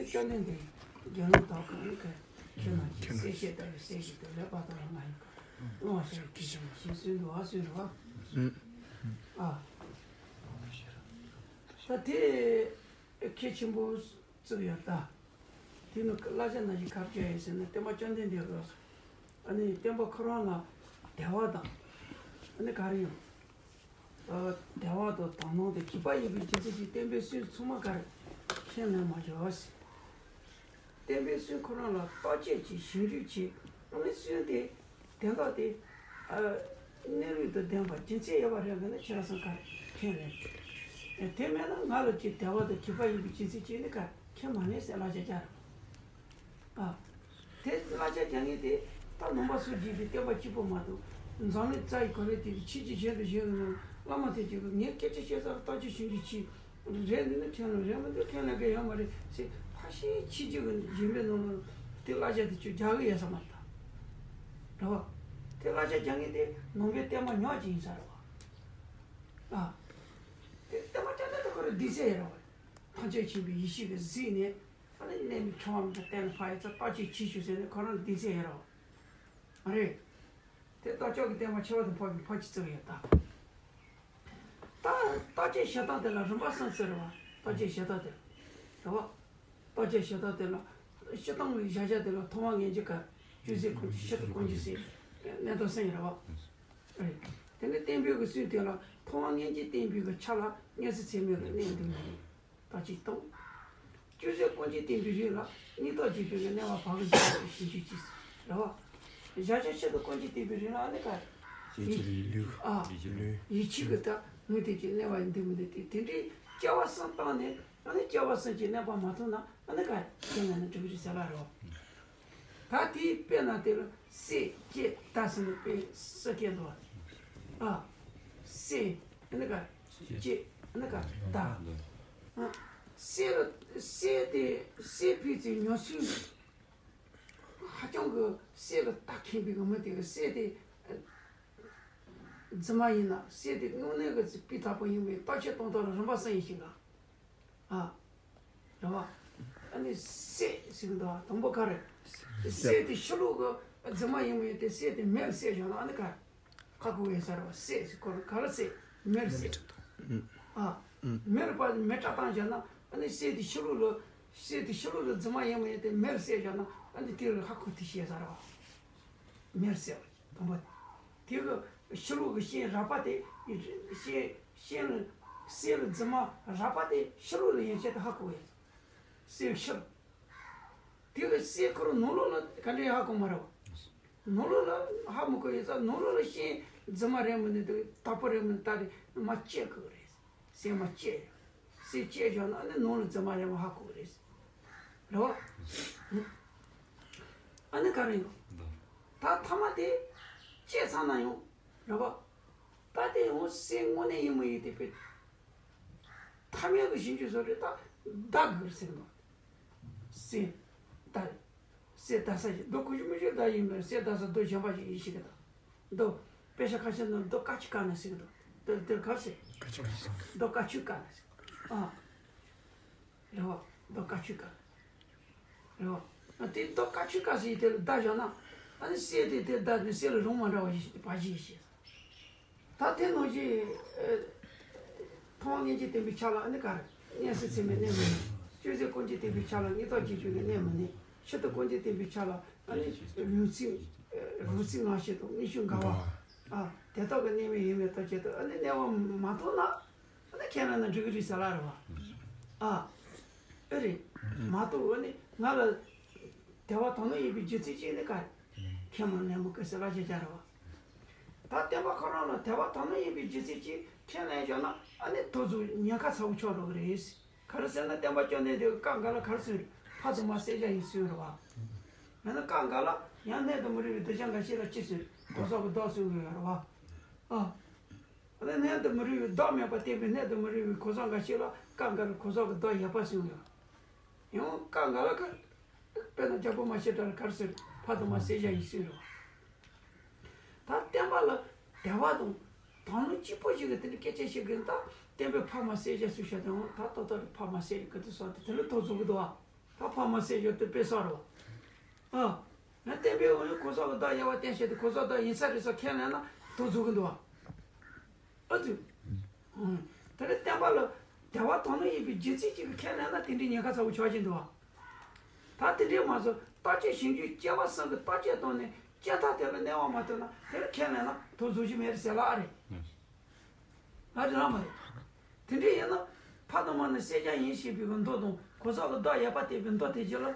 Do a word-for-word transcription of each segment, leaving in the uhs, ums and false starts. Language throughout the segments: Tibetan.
བཅོམ་ལྡན་འདས་དགེ་སློང་དག་གིས་ནི་ཁྱེད་རྣམས་ཀྱི་གསལ་བཤད་ལྟ་བུའི་གསེར་ཞིག་ཏུ་ལེགས་པར་མཐོང་བ་ང་ཡི་བཀའ་སློང་བ་ཞེས་ཁྱེད་ཅག་གཞན་གསོན་དུ་བ་གསོན་རུ་བ། ཨ། ད་དེ་གལ་ཆེན་པོ་བརྩིས་ཡོད་ད། དེ་ནི་བསླབ་བྱ་ནང་བཞིན་ག་རེ་བྱས་ཡོད་ཟེར་ན་སྟོན་པ་བཅོམ་ལྡན་འདས་ཀྱིས་ཨ་ནི་སྟོན་པ་ཁོ་རང་ལ་དད་པ་དང་ཨ་ནི་ག་རེ་ཡང་། དད་པ་དང་དག་སྣང་དང་གུས་པ་ཡིན་པའི་རྒྱུ་མཚན་གྱིས་སྟོན་པའི་གསུང་ཚང་མ་ག་རེ་ཁས་ལེན་མ་བྱས། སྟོན་པའི་གསུང་ཁོ་རང་ལ་བརྟག་དཔྱད་བྱས་ཞིབ་འཇུག་བྱས་ཨ་ནི་གསུང་དེ་དོན་དག་དེ་ཨ་གནས་ལུགས་དང་ལྡན་པ་རྒྱུ་མཚན་ཡོད་པ་རེད་འདུག་ན་ཁྱེད་རང་ཚོ་ག་རེ་ཁས་ལེན། དེ་མེད་ན་ང་ལ་ཅིག་དད་པ་དང་གུས་པ་ཡིན་པའི་རྒྱུ་མཚན་གྱིས་ནི་ག་རེ་ཁས་མ་ལེན་ཟེར་བསླབ་བྱ་རྒྱག་རེད། ཨ། དེ་བསླབ་བྱ་རྒྱག་མཁན་དེ་ད་ནང་པ་སངས་རྒྱས་པའི་བསྟན་པ་གཅིག་པུ་མ་གཏོགས་འཛམ་གླིང་རྩ་ཡི་གོ་ལའི་སྟེང་དུ་ཆོས་བརྒྱུད་གཞན་དང་གཞན་གྱི་ནང་བླ་མ་དེ་གཅིག་གིས་ངས་སྐད་ཆ་བཤད་ས་ལ་བརྟག་དཔྱད་ཞིབ་འཇུག་བྱས། རེད་འདུག་ན་ཁས་ལེན། རེད་མི་འདུག་ཁས་ལེན་གི་ཡོད་མ་རེད་ཟེར་ཕར་ཞིག་ཕྱི་རྒྱུད་ཀྱི་རྗེས་འབྲང་ནང་ལ་དེ་བསླབ་བྱ་དེ་ཚོ་རྒྱག་གི་ཡོད་ས་མ་རེད་ད། རེད་བ། དེ་བསླབ་བྱ་རྒྱག་མཁན་དེ་ནང་པའི་བསྟན་པ་ཉག་གཅིག་ཡིན་ས་རེད་བ། ཨ། དེ་བསྟན་པ་ཅན་དེ་ཁོ་རང་སྡིག་ཚད་ཡོད་རེད་བ། ཐམས་ཅད་མཁྱེན་པའི་ཡེ་ཤེས་ཀྱིས་གཟིགས་ནས། ཨ་ནི་གནས་མི་ཁྲོ་བ་མི་དང་བསྟན་ལ་ཕ་ཡི་ཚ་བརྟག་དཔྱད་བྱེད་ཤོག་ཟེར་ནས་ཁོ་རང་སྡིག་ཚད་ཡོད་རེད་བ། ཨ་རེད། དེ་རྟོགས་བརྗོད་ཀྱི་བསྟན་པ་ཆེ་བ་དང་འཕགས་པའི་འཕགས་ཀྱི་ཚུལ་ཡོད་ད། ད་བརྟག་དཔྱད་བྱེད་སྟངས་དེ་ལ་རིམ་པ་གསུམ་ཟེར་བ། བརྟག་དཔྱད་བྱེད་སྟངས་དེ་ལ། རེད་བ། བརྟག་དཔྱད་བྱེད་སྟངས་དེ་ལ་སྤྱིར་བཏང་གི་བཞག་བྱ་དེ་ལ་མཐོང་བ་མངོན་རྒྱུ་ག་སྤྱོད་ཚུལ་གང་ཅི་ཕྱིར་དུ་གང་ཅི་ཟེར་གནས་སྟངས་གསུམ་ཡོད་རེད་བ། རེད། དེ་ནས་བསྟན་པའི་གི་ཚུལ་དེ་ལ་མཐོང་བ་མངོན་རྒྱུ་བསྟན་པའི་གི་ཆ་ལ་མངོན་སུམ་ཚད་མའི་གི་གནས་འདུག་མ་རེད། ད་ཅིག་དང་། སྤྱོད་ཚུལ་གང་ཅི་བསྟན་པའི་རིགས་ལ་སྙིང་སྟོབས་རྒྱས་པའི་གནས་པ་བག་གི་འཇུག་པའི་ཞིང་ཆུ་ཅིག་རེད་བ། བཞག་བྱ་ཕྱིར་དུ་གང་ཅི་བསྟན་པའི་རིགས་ལ་ཨ་ནི་ག་ཡིད་ཆེས་ལུས། ཨ། ལུས། ཡིད་ཆེས་ཀྱི་ད་ངོས་དེ་ཅིག་གནས་པ་ཡིན་འདུག་མི་འདུག་དེ་དེ་འདྲའི་སྐྱེ་བ་གསུམ་བཏང་ནས་ཨ་ནི་སྐྱེ་བ་གསུམ་གྱི་གནས་པ་མ་ཐོབ་ན་ཨ་ནི་ག་ཁས་ལེན་ན་འགྲིག་གི་རེད་ཟེར་ལ་རེད་བ། ད་དེའི་དཔེར་ན་དེ་ལ་སྲས་བཅས་ཟླ་ཟེར་ནས་དཔེ་སྲོལ་སྐྱེས་འདུག་ཨ། སྲས། ཨ་ནི་ག་བཅས། ཨ་ནི་ག་ཟླ། ཨ། སྲས་ལ་སྲས་དེ་སྲས་ཕལ་ཆེར་ཉོ་སྲིད། ཧ་ཅང་གི་སྲས་ལ་ལྟ་མཁན་པའི་མི་དེ་གི་སྲས་དེ་རྫུན་མ་ཡིན་ན་སྲས་དེ་དངོས་གནས་གི་སྤུས་དག་པོ་ཡིན་པའི་བརྟག་དཔྱད་གཏོང་སྟངས་ལ་རིམ་པ་གསུམ་ཡིན་ཞིང་ག་ཨ། རེད་བ། ཨ་ནི་སྲས་ཟེར་གི་འདུག་བ། དང་པོ་ག་རེ། སྲས་དེ་ཕྱི་ལོགས་གི་རྫུན་མ་ཡིན་མོད་དེ་སྲས་དེ་མེར་བསྲེགས་བཞག་ན་ཨ་ནི་ག་རེ། ཧ་གོ་ཡོད་ས་རེད་བ། སྲས་ཟེར་ཁོ་རང་ག་རེ་སྲས་མེར་བསྲེགས། ཨ། མེར་པ་མེ་སྲེག་བཏང་བཞག་ན་ཨ་ནི་སྲས་དེ་ཕྱི་ལོགས་ལ་སྲས་དེ་ཕྱི་ལོགས་ལ་རྫུན་མ་ཡིན་མོད་དེ་མེར་བསྲེགས་བཞག་ན་ཨ་ནི་དེ་ལ་ཧ་གོ་ཐུབ་ཤེས་ས་རེད་བ། མེར་བསྲེགས། དང་པོ། དེ་གི་ཕྱི་ལོགས་ཀྱི་སྤྱན་རལ་པ་དེ། སྤྱན་སྤྱན་ལ་སྲས་ལ་རྫུན་མ་རལ་པ་དེ་ཕྱི་ལོགས་ལ་ཡན་ཆད་དུ་ཧ་གོ་བས། སྲས་ཕྱི་ལོགས། དེ་གི་སྲས་ཁོ་རང་ནང་ལོགས་ལ་ག་འདྲ་ཧ་གོ་མ་རེད་བ། ནང་ལོགས་ལ་ཧ་མི་གོ་ཡིན་ཙང་ནང་ལོགས་ལ་སྤྱན་རྫུན་མ་རེད་མི་འདུག་དག་པོ་རེད་མི་འདུག་ད་རེད་མ་བཅད་དགོས་རེད། སྲས་མ་བཅད། སྲས་བཅད་བཞག་ན་ཨ་ནི་ནང་ལ་རྫུན་མ་རེད་མ་ཧ་གོ་རེད། རེད་བ། ཨ་ནི་ག་རེ་ཡོང་། ད་ཐ་མ་དེ་བཅད་ཚར་ན་ཡང་རེད་བ། ད་དེ་ཡང་སྲས་དངོས་གནས་ཡིན་མ་ཡིན་དེ་དཔེ། ཐ་མལ་གྱི་ཞིང་ཆུ་བཟོ་རེད་ད། བདག་གིར་ཟེར་ནོ། སྲས། ད། སྲས་ད་ས་ཞིག་རྡོ་ཁུ་ཞིག་མི་ཞིག་ད་ཡིན་མིན་སྲས་ད་ས་རྡོ་གཞན་པ་ཞིག་ཡིན་ཞིག་གི་ད། རྡོ། དཔེ་ཆ་ཁ་ཤས་ནང་རྡོ་དཀར་ཆུ་དཀར་ན་ཟེར་གི་འདུག་དེ་དེར་ག་རེ་ཟེར། དཀར་ཆུ་དཀར་ཟེར། རྡོ་དཀར་ཆུ་དཀར་ན་ཟེར། ཨ། རེད་བ། རྡོ་དཀར་ཆུ་དཀར། རེད་བ། ཨ་དེ་རྡོ་དཀར་ཆུ་དཀར་ཟེར་དེ་ལ་བརྡ་བཞག་ན། ཨ་ནི་སྲས་དེ་དེ་བརྡ་དེ་སྲས་ལ་རུང་མ་འདྲ་བ་ཞིག་བ་ཞིག་བཤད། ད་དེ་ནང་བཞིན། མཐོང་བ་མངོན་རྒྱུ་བསྟན་པའི་ཆ་ལ་ཨ་ནི་ག་རེ། མངོན་སུམ་ཚད་མའི་གནས་མི་གནས། སྤྱོད་ཚུལ་གང་ཅི་བསྟན་པའི་ཆ་ལ་སྙིང་སྟོབས་རྒྱས་པའི་གནས་མི་གནས། ཕྱིར་དུ་གང་ཅི་བསྟན་པའི་ཆ་ལ་ཨ་ནི་རོལ་རྩེད། རོལ་རྩེད་ངག་བཤད་དང་དངོས་བཤུས་འགལ་བ། ཨ་དེ་དག་གི་གནས་མིན་ཡིན་མིན་ལྟ་བྱེད་དུ་ཨ་ནི་གནས་པ་མ་མཐོང་ན་ཨ་ནི་ཁས་ལེན་ན་འགྲིག་གི་རེད་ཟེར་ལ་རེད་བ། ཨ་ཨེ་རེད། མ་གཏོགས་ཨ་ནི་ང་ལ་དད་པ་དག་སྣང་ཡིན་པའི་རྒྱུ་མཚན་ཅིག་ནི་ག་རེ། ཁས་མ་ལེན་མི་དགོས་ཟེར་ལ་བྱེད་ཀྱང་རེད་བ། ད་བསྟན་པ་ཁོ་རང་ལ་དད་པ་དག་སྣང་ཡིན་པའི་རྒྱུ་མཚན་གྱིས་ཁས་ལེན་བཞག་ན་ཨ་ནི་དོ་ཚོ་ཉེན་ཁ་ཚ་བོ་ཆགས་འགྲོ་གི་རེད། ག་རེ་ཟེར་ན་བསྟན་པ་བཅོམ་ལྡན་འདས་ཀྱིས་སྐབས་འགའ་ལ་ག་རེ་གསུངས་རེད། ཕ་དང་མ་བསད་བྱ་ཡིན་གསུངས་རེད་བ། ཡང་ན་སྐབས་འགའ་ལ་ཡང་སྣོད་དུ་མི་རུང་བའི་གདུལ་བྱ་འགའ་ཞིག་ལ་ཅི་གསུངས་རེད། གོ་ས་གི་བདག་གསུངས་གི་ཡོད་རེད་བ། ཨ། ཨ་ནི་སྣོད་དུ་མི་རུང་བའི་བདག་མེད་པར་བསྟན་པའི་སྣོད་དུ་མི་རུང་བའི་གོ་ས་འགའ་ཞིག་ལ་སྐབས་འགའ་ལ་གོ་ས་གི་བདག་ཡོད་པ་གསུངས་ཡོད། ཡང་སྐབས་འགའ་ལ་ག་དཔེར་ན་རྒྱལ་པོ་མ་ཤི་ཀྲ་ལ་ག་རེ་ཟེར། ཕ་དང་མ་བསད་བྱ་ཡིན་གསུངས་རེད་བ། ད་བསྟན་པ་ལ་དད་པ་དང་དག་སྣང་གཅིག་པོ་ཞིག་གིས་དེ་འདྲ་སྐད་ཆ་བཤད་གི་ད་བསྟན་པའི་ཕ་མ་བསད་བྱ་གསུངས་བཞག་དང་ད་ཏོག་ཏོག་རེ་ཕ་མ་བསད་རེ་གི་དུ་སོང་དེ་དེ་ལ་དོ་ཚོགས་གི་འདུག་བ། ད་ཕ་མ་བསད་རྒྱུ་དེ་དཔེ་སྲོག་རེད་བ། ཨ། ང་བསྟན་པའི་འོག་ནས་གོ་ས་གི་བདག་ཡོད་པ་བསྟན་བྱས་ཏེ་གོ་ས་བདག་ཡིན་ས་རེད་ཟེར་ཁས་ལེན་ན་དོ་འཛུགས་གི་འདུག་བ། ཨ་ཙི། ཨང་། དེ་ནས་བསྟན་པ་ལ་དད་པ་དོ་སྣང་ཡིན་པའི་རྒྱུ་མཚན་གཅིག་གིས་ཁས་ལེན་ན་དེ་འདྲའི་ཉེན་ཁ་ཚ་བོ་ཆགས་ཀྱི་འདུག་བ། ད་དེ་འདྲའི་མ་བཟོ་བརྟག་དཔྱད་ཞིབ་འཇུག་སྐྱེ་བ་གསུམ་གྱི་བརྟག་དཔྱད་བཏང་ནས་སྐྱེ་མཐའ་དེ་ལ་གནས་པ་མ་ཐོབ་ན་དེ་ལ་ཁས་ལེན་ན་དོ་འཛུགས་ཀྱི་མེད་རེད་ཟེར་ལ་ཨ་རེད། ང་དྲི་ལ་མ་རེད། དེ་འདྲ་ཡིན་ན། ཕ་དང་མ་ནི་བསད་རྒྱུ་ཡིན་ཞེས་པའི་གི་མདོ་དང་གོ་ས་གི་བདག་ཡོད་པ་བསྟན་པའི་མདོ་དེ་རྗེས་ལ།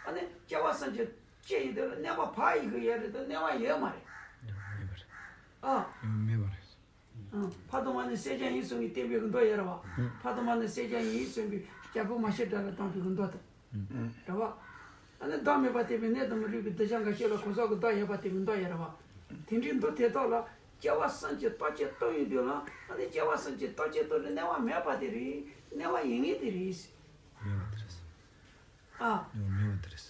ཨ་ནི་སྐྱེ་བ་གསུམ་གྱི་སྐྱེ་ཡི་དེ་ལ་གནས་པ་ཕར་ཡི་གི་ཡོད་རེད་དེ་གནས་པ་ཡོད་མ་རེད། ཡང་མེད་པ་རེད། ཨ། ཡང་མེད་པ་རེད། ཨ། ཕ་དང་མ་ནི་བསད་རྒྱུ་ཡིན་གསུངས་པའི་བསྟན་པའི་གི་མདོ་ཡོད་རེད་བ། ཕ་དང་མ་ནི་བསད་རྒྱུ་ཡིན་གསུངས་པའི་རྒྱལ་པོ་མ་ཤི་ཀྲ་ལ་བཏང་པའི་གི་མདོ་དང་། རེད་བ། ཨ་ནི་བདག་མེད་པ་བསྟན་པའི་གནས་དང་མི་རིགས་པའི་གདུལ་བྱ་འགའ་ཤས་ལ་གོ་ས་གི་བདག་ཡོད་པ་བསྟན་པའི་མདོ་ཡོད་རེད་བ། དེ་འདྲའི་མདོ་དེ་དག་ལ་སྐྱེ་བ་གསུམ་གྱི་བརྟག་དཔྱད་བཏང་ཡོང་དུས་ལ་ཨ་ནི་སྐྱེ་བ་གསུམ་གྱི་བརྟག་དཔྱད་བཏང་ནས་གནས་པ་མེད་པ་དེ་རེད། གནས་པ་ཡིན་ངེས་དེ་རེད། མེད་པ་དེ་རེད། ཨ། ཡང་མེད་པ་དེ་རེད།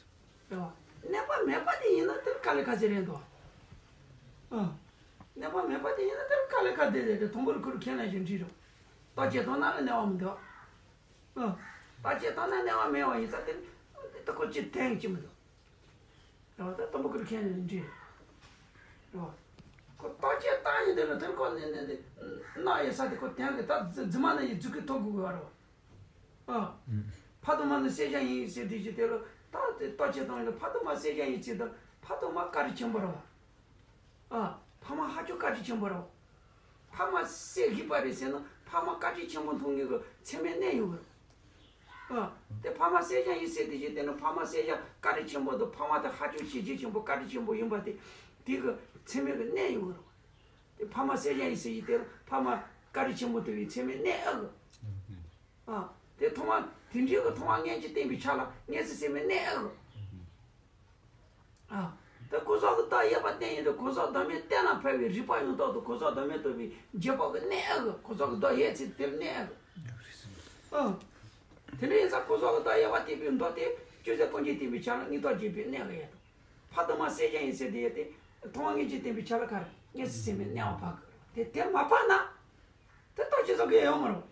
རེད་བ། གནས་པ་མེད་པ་དེ་ཡིན་ན་དེར་དཀའ་ལས་ཁག་ཅིག་རེད་འདུག་ཨ། གནས་པ་མེད་པ་དེ་ཡིན་ན་དེར་དཀའ་ལས་ཁག་དེ་རེད་དེ་དང་པོར་ཁུར་ཁས་ལེན་ཞིག་འདྲི་རོགས། བརྟག་དཔྱད་བཏང་ན་ལ་གནས་པ་མི་འདུག་ཨ། བརྟག་དཔྱད་བཏང་ན་གནས་པ་མེད་པ་ཡིན་ཙང་དེ་ད་ཁོ་ཅི་དྲན་གྱི་མི་འདུག་རེད་བ། ད་དང་པོ་ཁུར་ཁས་ལེན་འདྲི་རོགས། ཁོ་བརྟག་དཔྱད་བཏང་ཡིན་དེ་ལ་དེར་ཁོ་ནས་ནས་དེ་གནང་ཡོད་ས་དེ་ཁོ་དྲན་གི་ད་རྫི་མ་ནས་ཡི་རྫུ་གི་ཐོག་དགོས་གི་བ་རེད་བ། ཨ། ཕ་དང་མ་ནི་བསད་རྒྱུ་ཡིན་ཟེར་དུས་ཀྱི་དེ་ལ་ད་དེ་བརྟག་དཔྱད་བཏང་ཡོད་ན་ཕ་དང་མ་བསད་རྒྱུ་ཡིན་ཟེར་ད་ཕ་དང་མ་བཀའ་དྲིན་ཆེན་པོ་རེད་བ། ཨ། ཕ་མ་ཧ་ཅང་བཀའ་དྲིན་ཆེན་པོ་རེད་བ། ཕ་མ་བསད་དགོས་པ་རེད་ཟེར་ན་ཕ་མ་བཀའ་དྲིན་ཆེན་པོ་མཐོང་ངེས་ཀྱི་མཚན་མའི་གནས་ཡོད་གི་རེད། ཨ། དེ་ཕ་མ་བསད་རྒྱུ་ཡིན་ཟེར་དུས་ཀྱི་དེ་ནི་ཕ་མ་བསད་རྒྱུ་བཀའ་དྲིན་ཆེན་པོ་དང་ཕ་མ་དེ་ཧ་ཅང་བྱས་རྗེས་ཆེན་པོ་བཀའ་དྲིན་ཆེན་པོ་ཡིན་པ་དེ་དེ་གི་མཚན་མའི་གི་གནས་ཡོད་གི་རེད་བ། དེ་ཕ་མ་བསད་རྒྱུ་ཡིན་ཟེར་གྱི་དེ་ལ་ཕ་མ་བཀའ་དྲིན་ཆེན་པོ་མཐོང་བའི་མཚན་མའི་གནས་ཨ་གི། ཨ། དེ་མཐོང་བ་དེ་འདྲའི་གི་མཐོང་བ་སྔན་གྱི་བསྟན་པའི་ཆ་ལ་སྔན་ཚེ་སེམས་མའི་གནས་ཨ་གི། ཨ། དེ་གོ་ས་གི་བདག་ཡོད་པ་བསྟན་ཡོད་དེ་གོ་ས་བདག་མེད་གཏན་ལ་འཕེལ་བའི་རིག་པ་ཡང་དག་ཏུ་གོ་ས་བདག་མེད་རྟོགས་པའི་རྗེས་དཔག་གི་གནས་ཨ་གི་གོ་ས་གི་བདག་ཡོད་ཚེ་དེར་གནས་ཨ་གི། ཨ། དེ་འདྲ་ཡིན་ཙང་གོ་ས་གི་བདག་ཡོད་པ་བསྟན་པའི་མདོ་དེ་སྤྱོད་ཚུལ་ཀུན་གྱི་བསྟན་པའི་ཆ་ལ་སྔོན་ཐོག་བརྗོད་པའི་གནས་ཨ་གི་ཡོད་དོ། ཕ་དང་མ་བསད་རྒྱུ་ཡིན་ཟེར་དེ་ཡོད་དེ་མཐོང་བ་སྔན་གྱི་བསྟན་པའི་ཆ་ལ་ག་རེ་སྔན་ཚེ་སེམས་མའི་གནས་པ་འཕགས་གི་རེད་དེ་དེ་མ་འཕགས་ན་དེ་ལྟ་ཅི་ཙམ་གི་ཡོང་མ་རུང་།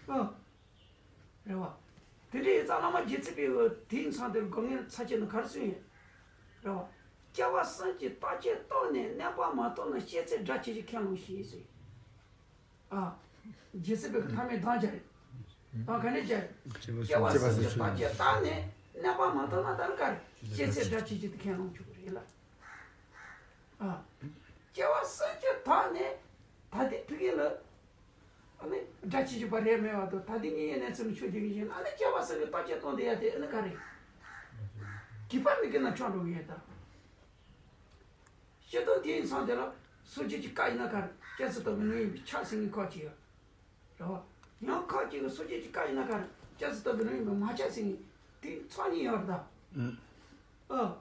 ཨ། རེད་བ། དེ་འདྲའི་ཡིན་ཙང་བླ་མ་རྗེ་བཙུན་པས་དེའི་མཚམས་དེར་དགོངས་ངེས་ཚར་གཅིག་ནི་ག་རེ་གསུངས་ཡོད། རེད་བ། སྐྱེ་བ་གསུམ་གྱི་བརྟག་དཔྱད་བཏང་ནས་གནས་པ་མ་ཐོབ་ན་སྐྱེ་ཚེ་དགྲ་བྱེད་ཀྱི་ཁས་བླངས་ཤིག་ཟེར། ཨ། རྗེ་བཙུན་པས་ཐ་མའི་གདམས་བྱ་རེད། ད་ག་ནས་བྱ་རེད། སྐྱེ་བ་གསུམ་གྱི་བརྟག་དཔྱད་བཏང་ནས་གནས་པ་མ་ཐོབ་ན་ད་ནི་ག་རེ། སྐྱེ་ཚེ་དགྲ་བྱེད་ཀྱི་ཁས་བླངས་ཆོག་གི་རེད་ལ། ཨ། སྐྱེ་བ་གསུམ་གྱི་བརྟགས་ནས་ད་ལྟའི་ཕ་གི་ལ། ཨ་ནི་དགྲ་བྱེད་ཀྱི་བ་རེད་མེད་བ་དང་ད་ལྟའི་ངའི་གནས་ཚུལ་ཆོས་དེ་གི་ཡིན་ཨ་ནི་སྐྱེ་བ་གསུམ་གྱི་བརྟག་དཔྱད་བཏང་དེ་ཡ་དེ་ཨ་ནི་ག་རེ། སྒྲིབ་པ་མི་དགེ་རྣམས་བྱང་འགྲོ་གི་ཡོད་ད། སྤྱིར་བཏང་དེའི་མཚམས་དེ་ལ་སངས་རྒྱས་ཀྱི་བཀའ་ཡིན་ན་ག་རེ་སྐྱེ་ཚེ་དང་པོའི་ལུང་ཡིན་པས་ཁྱབ་ཟེར་མཁན་ཁག་ཅིག་ཡོད། རེད་བ། ཡང་ཁག་ཅིག་གིས་སངས་རྒྱས་ཀྱི་བཀའ་ཡིན་ན་ག་རེ་སྐྱེ་ཚེ་དང་པོའི་ལུང་ཡིན་པས་མ་ཁྱབ་ཟེར་མཁན་དེ་ཚོགས་གཉིས་ཡོད་རེད་ད། ཨ།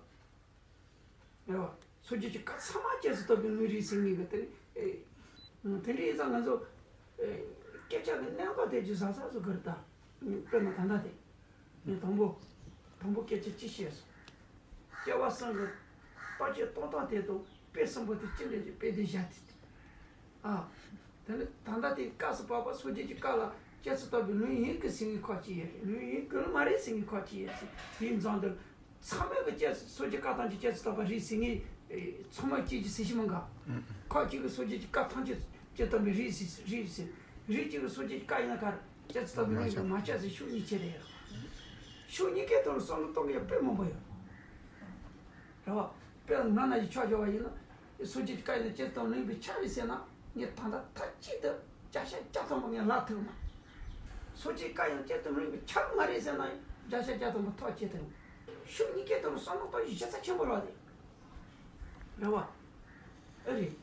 རེད་བ། སངས་རྒྱས་ཀྱི་བཀའ་ཚང་མ་སྐྱེ་ཚེ་དང་པོའི་ལུང་རེད་ཟེར་མཁན་གྱི་དེ་ནི། ཨེ། དེ་འདྲ་ཡིན་ཙང་ང་ཚོ། ཨེ། སྐད་ཆ་གི་གནད་འགག་དེ་ཅིག་ཟ་ཟ་བཟོ་གི་རེད་ད། དཔེར་ན་ད་ལྟ་དེ། ངས་དང་པོ། དང་པོ་སྐད་ཆ་ཅི་བཤད་སོང་། སྐྱེ་བ་གསུམ་གྱི་བརྟག་དཔྱད་གཏོང་སྟངས་དེ་དང་དཔེ་གསུམ་པོ་དེ་ཅི་འདྲ་ཅིག་དཔེ་དེ་བཞག་དེ། ཨ། དེ་ནི་ད་ལྟ་དེ་སྐབས་སུ་བབས་པ་སངས་རྒྱས་ཀྱི་བཀའ་ལ་སྐྱེ་ཚེ་དང་པོའི་ལུང་ཡིན་གི་ཟེར་མཁན་ཁག་ཅིག་ཡོད་རེད། ལུང་ཡིན་གི་ལ་མ་རེད་ཟེར་མཁན་ཁག་ཅིག་ཡོད་ཟེར་དེའི་མཚམས་དེར། ཚང་མས་གི་སྐྱེ་སངས་རྒྱས་བཀའ་ཐམས་ཅད་སྐྱེ་ཚེ་དང་པོ་རེད་ཟེར་མཁན། ཚང་མ་གཅིག་གི་ཟེར་ཤི་མང་ག་ཁག་གཅིག་གི་སངས་རྒྱས་ཀྱི་བཀའ་ཐམས་ཅད་སྐྱེ་དང་པོ་རེད་ཟེར་རེད་ཟེར། རིགས་གཅིག་གི་སངས་རྒྱས་ཀྱི་བཀའ་ཡིན་ན་ག་རེ་སྐྱེ་ཚེ་དང་པོའི་ལུང་ཡིན་པས་མ་ཁྱབ་ཟེར་ཤུགས་གཉིས་ཆེ་རེད། ཤུགས་གཉིས་ཀའི་ཐོག་ལ་བསམ་བློ་གཏོང་གི་ཡ་དཔེ་མང་པོ་ཡོད། རེད་བ། དཔེར་ན་ང་ན་ཡི་ཆོག་བྱ་བ་ཡིན་ན། སངས་རྒྱས་ཀྱི་བཀའ་ཡིན་ན་སྐྱེ་ཚེ་དང་པོའི་ལུང་ཡིན་པས་ཁྱབ་རེད་ཟེར་ན། ངས་ད་ལྟ་མཐའ་གཅིག་ཏུ་བརྒྱ་ཆ་བརྒྱ་ཐམ་པ་ངས་ལབ་ཐུབ་མ། སངས་རྒྱས་བཀའ་ཡང་སྐྱེ་ཚེ་དང་པོའི་ལུང་ཡིན་པས་ཁྱབ་མ་རེད་ཟེར་ན་ཡང་བརྒྱ་ཆ་བརྒྱ་ཐམ་པ་ཐག་བཅད་ཐུབ། ཤུགས་གཉིས་ཀའི་ཐོག་ལ་བསམ་བློ་གཏོང་ཡ་ཞེ་ས་ཆེན་པོ་རེད་དེ། རེད་བ། ཨེ་རེད།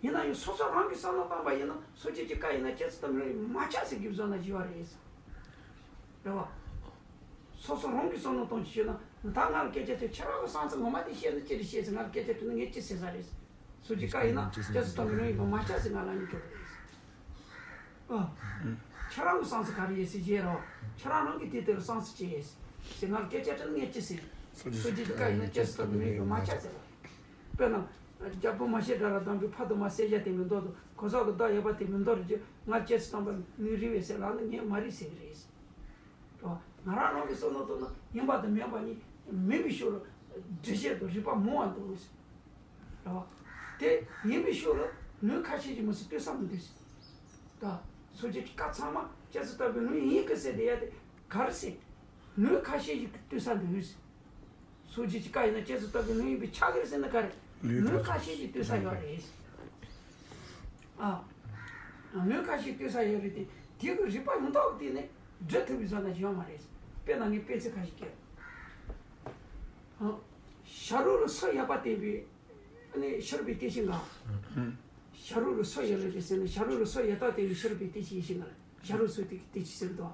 ཡིན་ན་ཡང་སོ་སོ་རང་གིས་བསམ་བློ་བཏང་པ་ཡིན་ན་སངས་རྒྱས་ཀྱི་བཀའ་ཡིན་ན་སྐྱེ་ཚེ་དང་པོའི་ལུང་ཡིན་པས་མ་ཁྱབ་ཟེར་གྱི་བཟོ་ན་བྱས་པ་རེད། རེད་བ། སོ་སོ་རང་གིས་བསམ་བློ་གཏོང་ཅི་ཞུས་ན་ད་ང་ལ་སྐད་ཆ་དྲིས་ཁྱེད་རང་གི་བསམ་ཚུལ་ངོ་མ་དེ་བཤད་ན་ཅི་རེད་བཤད་ཟེར་ང་ལ་སྐད་ཆ་དྲིས་ན་ངས་ཅི་ཟེར་ས་རེད། སངས་རྒྱས་བཀའ་ཡིན་ན་སྐྱེ་ཚེ་དང་པོའི་ལུང་ཡིན་པས་མ་ཁྱབ་ཟེར་ང་ལ་ཉན་ཆོག་གི་རེད། ཨ། ཁྱེད་རང་གི་བསམ་ཚུལ་ག་རེ་ཡོད་ཟེར་བྱས་རོགས། ཁྱེད་རང་རང་གིས་དེ་དེར་བསམ་ཚུལ་ཅི་ཡོད་ཟེར་ང་ལ་སྐད་ཆ་དྲིས་ན་ངས་ཅི་ཟེར། སངས་རྒྱས་ཀྱི་བཀའ་ཡིན་ན་སྐྱེ་ཚེ་དང་པོའི་ལུང་ཡིན་པས་མ་ཁྱབ་ཟེར་བ། དཔེར་ན། རྒྱལ་པོ་མ་ཤི་ཀྲ་ལ་བཏང་པའི་ཕ་དང་མ་བསད་བྱ་དེ་མི་འདོར་དང་གོ་ས་གི་བདག་ཡོད་པ་དེ་མི་འདོར་རྒྱུ་ང་སྐྱེ་ཚེ་དང་པོའི་ལུང་རེད་པས་ཟེར་ལབ་ན་ངས་མ་རེད་ཟེར་གི་རེད། རོ། ང་རང་རང་གི་བསམ་བློ་གཏོང་ན་ཡིན་པ་དང་མིན་པ་གཉིས་མིན་པའི་ཕྱོགས་ལ་འགྲེལ་བཤད་དང་རིགས་པ་མང་བ་འདུག་ཟེར། རེད་བ། དེ་ཡིན་པའི་ཕྱོགས་ལ་ལུང་ཁ་ཤས་ཀྱིས་མི་ཚེ་ལྟོས་ས་མི་འདུག་ཟེར། ད་སོ་སྐྱེ་གི་བཀའ་ཚང་མ་སྐྱེས་ཚུལ་ལྟ་བུའི་ལུང་ཡིན་གི་ཟེར་དེ་ཡ་དེ་ག་རེ་ཟེར། ལུང་ཁ་ཤས་ཀྱིས་ལྟོས་ས་འདུག་ཟེར། སོ་སྐྱེ་གི་བཀའ་ཡིན་ན་སྐྱེས་ཚུལ་ལྟ་བུའི་ལུང་ཡིན་པས་ཁྱབ་གི་རེད་ཟེར་ན་ག་རེ། ལུང་ཁ་ཤས་ཀྱིས་ལྟོས་ས་ཡོད་རེད། ཨ། ལུང་ཁ་ཤས་ལྟོས་ས་ཡོད་རེད་དེ། དེ་གི་རིགས་པ་ཡོངས་རྫོགས་ཀྱི་སྟེང་ནས་འགྲེལ་ཐུབ་པའི་བཟོ་ན་ཡོད་མ་རེད། དཔེར་ན་ངས་དཔེ་ཚིག་ཁ་ཤས་བཀོད། ཨ། བྱ་རོག་ལ་སོ་ཡོད་པར་བསྟན་པའི་ཨ་ནི་ཤེས་རབ་པའི་བསྟན་བཅོས་འགའ། བྱ་རོག་ལ་སོ་ཡོད་རེད་དེ་ཟེར་ན་བྱ་རོག་ལ་སོ་ཡོད་པར་བསྟན་པའི་ཤེས་རབ་པའི་བསྟན་བཅོས་ཡིན་ཞིང་ལ། བྱ་རོག་སོ་ཐོབ་ཀྱི་བསྟན་བཅོས་ཟེར་གི་འདུག།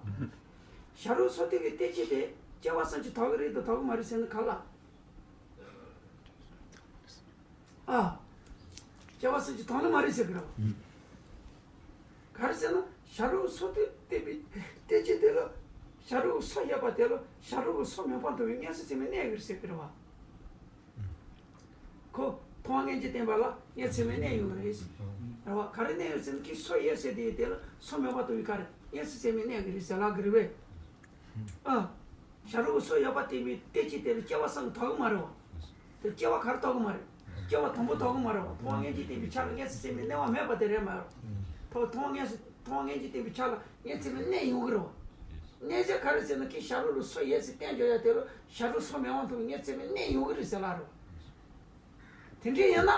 བྱ་རོག་སོ་ཐོབ་ཀྱི་བསྟན་བཅོས་དེ་སྐྱེ་བ་སངས་རྒྱས་ཐོབ་ཀྱི་རེད་དང་ཐོབ་ཀྱི་མ་རེད་ཟེར་ན་ག་ལ། ཨ། སྐྱེ་བ་སངས་རྒྱས་ཐོབ་ནི་མ་རེད་ཟེར་གི་རེད་བ། ག་རེ་ཟེར་ན་བྱ་རོག་སོ་ཐོབ་བསྟན་པའི་བསྟན་བཅོས་དེ་ལ་བྱ་རོག་སོ་ཡོད་པ་དེ་ལ་བྱ་རོག་སོ་མེད་པར་ཐོབ་པའི་མངོན་སུམ་ཚད་མས་གནས་ཡོད་ཟེར་གི་རེད་བ། ཁོ་མཐོང་བ་མངོན་གྱིས་བསྟན་པ་ལ་མངོན་ཚད་མས་གནས་ཡོང་གི་རེད། རེད་བ། ག་རེ་གནས་ཡོད་ཟེར་ན་ཁྱེད་སོ་ཡོད་ཟེར་དེ་ཡོད་དེ་ལ་སོ་མེད་པ་ཐོབ་པའི་ག་རེ་མངོན་སུམ་ཚད་མས་གནས་ཀྱི་རེད་ཟེར་ལབ་ཀྱི་རེད་བས། ཨ། བྱ་རོག་སོ་ཡོད་པར་བསྟན་པའི་བསྟན་བཅོས་དེ་ལ་སྐྱེ་བ་སངས་ཐོབ་ཀྱི་མ་རེད་བ། དེ་སྐྱེ་བ་ག་རེ་ཐོབ་ཀྱི་མ་རེད། སྐྱེ་བ་དང་པོ་ཐོབ་ཀྱི་མ་རེད་བ། མཐོང་བ་མངོན་གྱིས་བསྟན་པའི་ཆ་ལ་མངོན་སུམ་ཚད་མས་གནས་པ་མེད་པ་དེ་རེད་མ་རེད། ཐོབ་མཐོང་བ་མངོན་སུམ་མཐོང་བ་མངོན་གྱིས་བསྟན་པའི་ཆ་ལ་མངོན་ཚད་མས་གནས་ཡོང་གི་རེད་བ། གནས་ཚད་ག་རེ་ཟེར་ན་ཁྱེད་བྱ་རོག་ལ་སོ་ཡོད་ཟེར་བསྟན་བཞག་ཡ་དེ་ལ་བྱ་རོག་སོ་མེད་པར་ཐོབ་པའི་མངོན་ཚད་མས་གནས་ཡོང་གི་རེད་ཟེར་ལབ་རེད་བ། དེ་འདྲ་ཡིན་ན།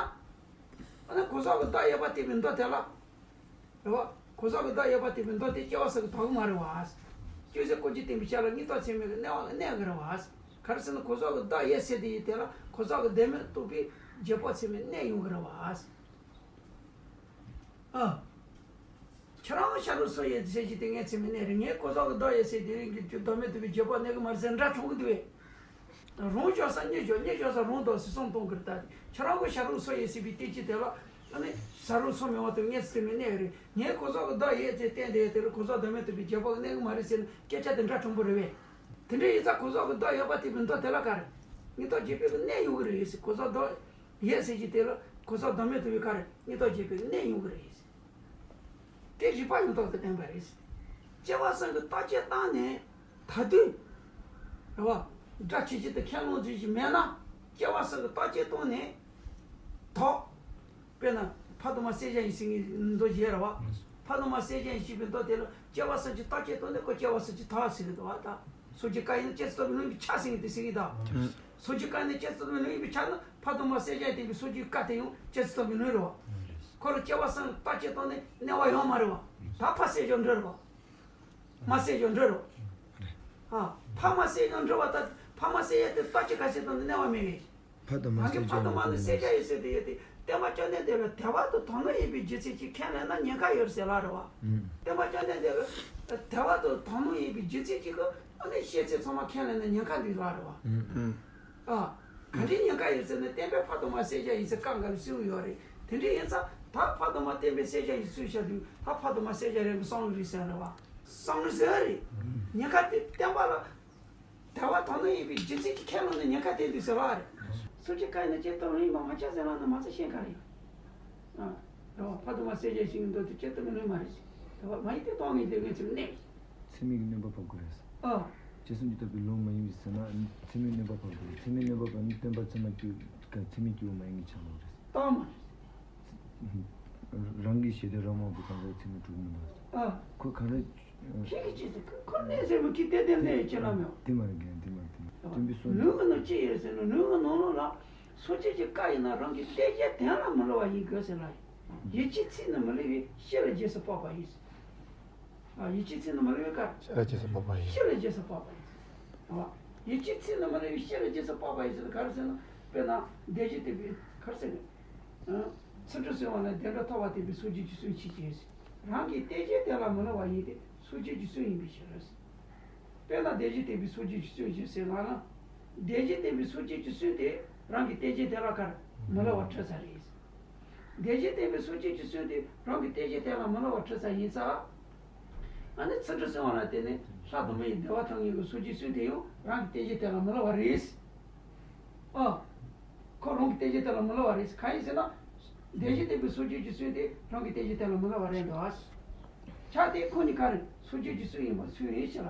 ཨ་ནི་གོ་ས་གི་བདག་ཡོད་པར་བསྟན་པའི་མདོ་དེ་ལ། རེད་བ། གོ་ས་གི་བདག་ཡོད་པར་བསྟན་པའི་མདོ་དེ་སྐྱེ་བ་སངས་རྒྱས་ཐོབ་ཀྱི་མ་རེད་བ། སྐྱེ་ཚེ་ཀུན་གྱིས་བསྟན་པའི་ཆ་ལ་མངོན་རྟོགས་ཚད་མས་གནས་པ་གནས་ཀྱི་རེད་བ། ག་རེ་ཟེར་ན་གོ་ས་གི་བདག་ཡོད་ཟེར་དེ་ཡི་དེ་ལ་གོ་ས་གི་བདག་མེད་རྟོགས་པའི་རྗེས་དཔག་ཚད་མས་གནས་ཡོང་གི་རེད་བ། ཨ། ཁྱེད་རང་གི་བྱ་རོག་སོ་ཡོད་ཟེར་གྱི་དེ་མངོན་ཚད་མས་གནས་རེད། ངས་གོ་ས་གི་བདག་ཡོད་ཟེར་དེ་རིང་གི་བདག་མེད་རྟོགས་པའི་རྗེས་དཔག་གནས་ཀྱི་མ་རེད་ཟེར་འདྲ་མཚུངས་ཀྱི་འདུག་བས། རང་འཇོག་ས་གཉིས་འཇོག་གཉིས་འཇོག་ས་རང་འདོགས་ཟེར་གསུམ་གཏོང་གི་རེད། ད་ཁྱེད་རང་གི་བྱ་རོག་སོ་ཡོད་ཟེར་བའི་བསྟན་བཅོས་དེ་ལ་ཨ་ནི་བྱ་རོག་སོ་མེད་པར་ཐོབ་པའི་མངོན་ཚད་མས་གནས་རེད། ངས་གོ་ས་གི་བདག་ཡོད་ཟེར་བསྟན་དེ་དེ་ལ་གོ་ས་བདག་མེད་རྟོགས་པའི་རྗེས་དཔག་གནས་ཀྱི་མ་རེད་ཟེར་ན་སྐད་ཆ་དེ་འདྲ་མཚུངས་པོ་རེད་བས། དེ་འདྲ་ཡིན་ཙང་གོ་ས་གི་བདག་ཡོད་པར་བསྟན་པའི་མདོ་དེ་ལ་ག་རེ། མངོན་རྟོགས་རྗེས་དཔག་གི་གནས་ཡོང་གི་རེད་ཟེར། གོ་ས་བདག་ཡོད་ཟེར་གྱི་དེ་ལ་གོ་ས་བདག་མེད་རྟོགས་པའི་ག་རེ་མངོན་རྟོགས་རྗེས་དཔག་གི་གནས་ཡོང་གི་རེད་ཟེར། དེ་རིགས་པ་ཡོངས་རྫོགས་ཀྱིས་བསྟན་པ་རེད། སྐྱེ་བ་སངས་རྒྱས་ཀྱི་བརྟག་དཔྱད་བཏང་ནས་ད་དུང་། རེད་བ། སྒྲ་ཇི་བཞིན་དུ་ཁས་བླངས་ཚུལ་ཞིག་མེད་ན། སྐྱེ་བ་སངས་རྒྱས་ཀྱི་བརྟག་དཔྱད་བཏང་ནས་དོགས། དཔེར་ན་ཕ་དང་མ་བསད་བྱ་ཡིན་ཟེར་མཁན་མདོ་བཞི་རེད་བ། ཕ་དང་མ་བསད་བྱ་ཡིན་ཞེས་པའི་མདོ་དེ་ལ་སྐྱེ་བ་སངས་རྒྱས་ཀྱི་བརྟག་དཔྱད་བཏང་ནས་ཁོ་སྐྱེ་བ་སངས་རྒྱས་ཐོབ་ཟེར་གྱི་འདུག་བ། ད་སོ་སྐྱེ་བཀའ་ཡིན་ན་སྐྱེ་ཚུལ་རྟོགས་པའི་ལུང་གིས་ཁྱབ་ཟེར་མཁན་དེ་ཟེར་གྱི་འདུག། སོ་སྐྱེ་བཀའ་ཡིན་ན་སྐྱེ་ཚུལ་རྟོགས་པའི་ལུང་ཡིན་པས་ཁྱབ་ན་ཕ་དང་མ་བསད་བྱ་ཡིན་བསྟན་པའི་སོ་སྐྱེའི་བཀའ་དེ་ཡང་སྐྱེ་ཚུལ་རྟོགས་པའི་ལུང་རེད་བ། ཁོ་ལ་སྐྱེ་བ་སངས་རྒྱས་ཀྱི་བརྟག་དཔྱད་བཏང་ནས་གནས་པ་ཡོད་མ་རེད་བ། ད་ཕ་བསད་བྱ་འདྲ་རེད་བ། མ་བསད་བྱ་འདྲ་རེད་བ། ཨ། ཕ་མ་བསད་བྱ་འདྲ་བ་ད་ཕ་མ་བསད་ཡ་དེ་བརྟག་དཔྱད་ག་ཚད་བཏང་ནས་གནས་པ་མེད་པས། ཕ་དང་མ་ད་གིན་བསད་ཕ་དང་མ་ནི་བསད་བྱ་ཡིན་ཟེར་དེ་ཡོད་དེ་བསྟན་པ་བཅོམ་ལྡན་འདས་ལ་དད་པ་དང་དོ་སྣང་ཡིན་པའི་རྒྱུ་མཚན་གྱིས་ཁས་ལེན་ན་ཉེན་ཁ་ཡོད་ཟེར་ལབ་རེད་བ། ཨུམ། བསྟན་པ་བཅོམ་ལྡན་འདས་ལ་དད་པ་དང་དོ་སྣང་ཡིན་པའི་རྒྱུ་མཚན་གྱིས་ཁོ་ཨ་ནི་བཤད་ཚད་ཚང་མ་ཁས་ལེན་ན་ཉེན་ཁ་འདུག་ལབ་རེད་བ། ཨུམ། ཨ། ག་འདྲའི་ཉེན་ཁ་ཡོད་ཟེར་ན་བསྟན་པས་ཕ་དང་མ་བསད་བྱ་ཡིན་ཟེར་བཀའ་འགའ་ལ་གསུངས་ཡོད་རེད། དེ་འདྲ་ཡིན་ཙང་ད་ཕ་དང་མ་བསྟན་པས་བསད་བྱ་ཡིན་གསུངས་བཞག་དུས་ད་ཕ་དང་མ་བསད་བྱ་རེད་པས་བསམ་བློ་རེད་ཟེར་རེད་བ། བསམ་བློ་ཟེར་རེད། ཉེན་ཁ་དེ་བསྟན་པ་ལ་དད་པ་དོ་སྣང་ཡིན་པའི་རྒྱུ་མཚན་གྱིས་ཁས་བླངས་ནས་ཉེན་ཁ་དེ་འདུག་ཟེར་བ་རེད། སོ་སྐྱེ་བཀའ་ཡིན་ན་སྐྱེ་ཐོབ་ལུང་ཡིན་པ་མ་ཁྱབ་ཟེར་ལབ་ན་མ་ཚད་ཤེས་ག་རེད། ཨ། རེད་བ། ཕ་དང་མ་བསད་བྱ་ཡིན་ཟེར་མཁན་མདོ་དེ་སྐྱེ་ཐོབ་པའི་ལུང་མ་རེད་ཟེར། རེད་བ། མ་ཡིན་ཏེ་སྟོང་ངེས་དེ་ངེས་ཚིམ་གནས། ཚད་མས་གནོན་པ་འཕབ་དགོས་རེད། ཨ། སྐྱེ་སེམས་ཀྱིས་བཏགས་པའི་ལུང་མ་ཡིན་པས་ཟེར་ན་ཚད་མས་གནོན་པ་འཕབ་དགོས་རེད། ཚད་མས་གནོན་པ་འཕབ་ན་བསྟན་པ་ཚད་མ་སྐྱེ་ག་ཚད་མས་སྐྱེ་བོ་མ་ཡིན་གྱི་ཆ་ལོག་རེད། ལྟ་མ་རེད། རང་གི་ཞེ་འདོད་རང་མ་བུ་གང་ག་ཚད་མས་གྲུབ་མི་འདུག། ཨ། ཁོ་ག་རེ། ཁྱེད་ཀྱིས་ཅི་ཟེར་ཁོ་གནས་ཟེར་མི་ཁྱེད་བལྟས་བལྟས་ནས་ཡོད་ཅེ་ལ་མེད། དེ་མ་རེད་རྒན་དེ་མ་རེད་དེ་མ་རེད། སྟོན་པའི་སོ་ལུང་གི་ནང་ཅི་ཡོད་ཟེར་ན་ལུང་གི་ནང་ལོགས་ལ་སོ་སྐྱེ་གི་བཀའ་ཡིན་ན་རང་གི་བསྟན་བྱའི་དོན་ལ་མི་སླུ་བ་ཡིན་དགོས་ཟེར་ལ། ཡིད་ཀྱི་ཚིག་ནི་མི་སླུ་བས་སྤྱི་ལ་རྗེས་སུ་དཔག་པ་ཡིན། ཨ། ཡིད་ཀྱི་ཚིག་ནི་མི་སླུ་བས་ག་སྤྱི་ལ་རྗེས་སུ་དཔག་པ་ཡིན། སྤྱི་ལ་རྗེས་སུ་དཔག་པ་ཡིན། ཨ། ཡིད་ཀྱི་ཚིག་ནི་མི་སླུ་བས་སྤྱི་ལ་རྗེས་སུ་དཔག་པ་ཡིན་ཟེར་ན་ག་རེ་ཟེར་ན་དཔེར་ན་བདེན་བཞི་བསྟན་པའི་ག་རེ་ཟེར་ན། ཨ། ཚུལ་ཁྲིམས་སྲུང་བ་ལ་བདེ་འགྲོར་ཐོབ་པ་བསྟན་པའི་སངས་རྒྱས་ཀྱི་གསུང་ཕྱིན་ཅི། རང་གི་བསྟན་བྱའི་དོན་ལ་མི་སླུ་བ་ཡིན་ཏེ་སངས་རྒྱས་ཀྱི་གསུང་ཡིན་པའི་ཕྱིར། དཔེར་ན་བདེན་བཞི་བསྟན་པའི་སངས་རྒྱས་ཀྱི་གསུང་ཡིན་ཟེར་ལབ་ན། བདེན་བཞི་བསྟན་པའི་སངས་རྒྱས་ཀྱི་གསུང་དེ་རང་གི་བསྟན་བྱའི་དོན་ལ་ག་རེ་མི་སླུ་བ་གྲུབ་ས་རེད། བདེན་བཞི་བསྟན་པའི་སངས་རྒྱས་ཀྱི་གསུང་དེ་རང་གི་བསྟན་བྱའི་དོན་ལ་མི་སླུ་བ་གྲུབ་ས་ཡིན་ཙང་། ཨ་ནི་ཚུལ་ཁྲིམས་སྲུང་བ་ལ་བརྟེན་ནས་ལྷ་དང་མི་ཡི་བདེ་བ་ཐོབ་ངེས་ཀྱི་སངས་རྒྱས་གསུང་དེ་ཡང་རང་གི་བསྟན་བྱའི་དོན་ལ་མི་སླུ་བ་རེད། ཨ། ཁོ་རང་གི་བསྟན་བྱའི་དོན་ལ་མི་སླུ་བ་རེད། གང་ཡིན་ཟེར་ན། བདེན་བཞི་བསྟན་པའི་སངས་རྒྱས་ཀྱི་གསུང་དེ་རང་གི་བསྟན་བྱའི་དོན་ལ་མི་སླུ་བ་རེད་འདུག། ཆ་དེ་ཁོ་ནི་ག་རེ་སངས་རྒྱས་ཀྱི་གསུང་ཡིན་པར་ཚུལ་ཡིན་ཞེས་ལ།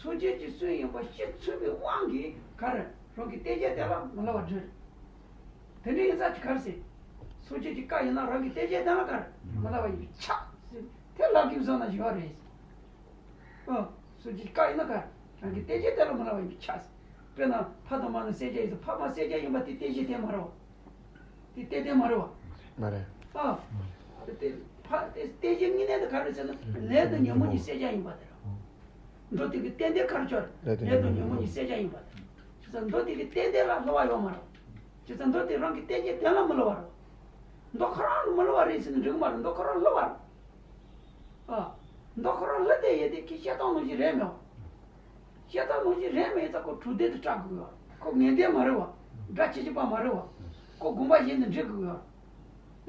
སངས་རྒྱས་ཀྱི་སྲོལ་ཡིན་པ་ཤེས་ཚུལ་གྱི་དབང་གིས་ག་རེ་རང་གི་བསྟན་བཅོས་དེ་ལ་མི་སླུ་བ་འདྲི། དེ་འདྲ་ཡིན་ཙང་ག་རེ་ཟེར། སངས་རྒྱས་ཀྱི་བཀའ་ཡིན་ན་རང་གི་བསྟན་བཅོས་དེ་ལ་ག་རེ་མི་སླུ་བ་ཡིན་པས་ཁྱབ་ཟེར། དེ་ལབ་ཀྱི་བཟོ་ན་ཞིག་ཡོད་རེད། ཨ། སངས་རྒྱས་ཀྱི་བཀའ་ཡིན་ན་ག་རེ་རང་གི་བསྟན་བཅོས་དེ་ལ་མི་སླུ་བ་ཡིན་པས་ཁྱབ་ཟེར། དཔེར་ན་ཕ་དང་མ་ནི་གསད་བྱ་ཡིན་ཟེར། ཕ་མ་གསད་བྱ་ཡིན་པ་དེ་བསྟན་བཅོས་དེ་མ་རེད་བ། དེ་བསྟན་བཅོས་མ་རེད་བ། མ་རེད། ཨ། དེ་ཕ་དེ་བསྟན་བཅོས་དངོས་གནས་དེ་ག་རེ་ཟེར་ན་ལས་དང་ཉོན་མོངས་ཀྱི་གསད་བྱ་ཡིན་པ་དེ་རེད། མདོ་དེ་གི་ཏན་ཏན་ག་རེ་ཆགས་རེད། ལས་དང་ཉོན་མོངས་ཀྱི་གསད་བྱ་ཡིན་པ་དེ། བྱས་ཙང་མདོ་དེ་གི་ཏན་ཏན་ལ་སླུ་བ་ཡོད་མ་རེད། བྱས་ཙང་མདོ་དེ་རང་གི་བསྟན་བཅོས་དེ་ལ་མི་སླུ་བ་རེད། མདོ་ཁོ་རང་མི་སླུ་བ་རེད་ཟེར་ན་འགྲིག་གི་མ་རེད། མདོ་ཁོ་རང་སླུ་བ་རེད། ཨ། མདོ་ཁོ་རང་སླུ་དེ་ཡོད་དེ་ཁྱེད་བཤད་སྟངས་ནང་བཞིན་རེད་མེད་བ། བཤད་སྟངས་ནང་བཞིན་རེད་མེད་ཙང་ཁོ་གྲུབ་དོན་དེ་སྐྲག་དགོས་ཡོད། ཁོ་ངེས་བདེན་མ་རེད་བ། སྒྲ་ཇི་བཞིན་པ་མ་རེད་བ། ཁོ་དགོངས་པ་བཞིན་དུ་འགྲིག་དགོས་ཡོད།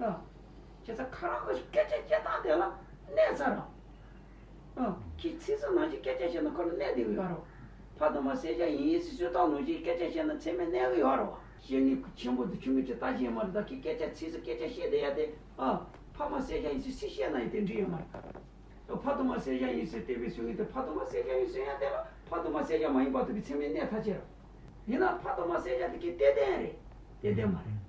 ཨ། བྱས་ཙང་ཁོ་རང་གི་སྐད་ཆ་བཤད་སྟངས་དེ་ལ་གནས་ཚར་ར། ཨ། ཁྱེད་ཚིག་ཟིན་ནང་བཞིན་སྐད་ཆ་བཤད་ན་ཁོ་རང་གནས་བསྡད་ཀྱི་ཡོད་རེད་བ། ཕ་དང་མ་གསད་བྱ་ཡིན་ཡིན་ཟེར་ཤོད་སྟངས་ནང་བཞིན་སྐད་ཆ་བཤད་ན་ཚད་མས་གནས་ཀྱི་ཡོད་རེད་བ། བཤད་ངེས་ཆེན་པོ་དང་ཆུང་ངུ་ཅིག་ལྟ་གི་ཡོད་མ་རེད། ད་ཁྱེད་སྐད་ཆ་ཚིག་ཟིན་སྐད་ཆ་བཤད་བསྡད་ཡ་དེ། ཨ། ཕ་མ་གསད་བྱ་ཡིན་ཟེར་ཚིག་བཤད་ན་ཡང་དེ་འགྲིག་ཡོད་མ་རེད། ཕ་དང་མ་གསད་བྱ་ཡིན་ཟེར་བསྟན་པའི་སྲོལ་ཡིན་ཏེ། ཕ་དང་མ་གསད་བྱ་ཡིན་ཟེར་ཡང་དེ་ལ་ཕ་དང་མ་གསད་བྱ་མ་ཡིན་པ་དེ་གི་ཚད་མས་གནས་ཐག་ཆོད་རེད། ཡིན་ན་ཕ་དང་མ་གསད་བྱ་དེ་གི་གཏན་བདེན་རེད། གཏན་བདེན་མ་རེད།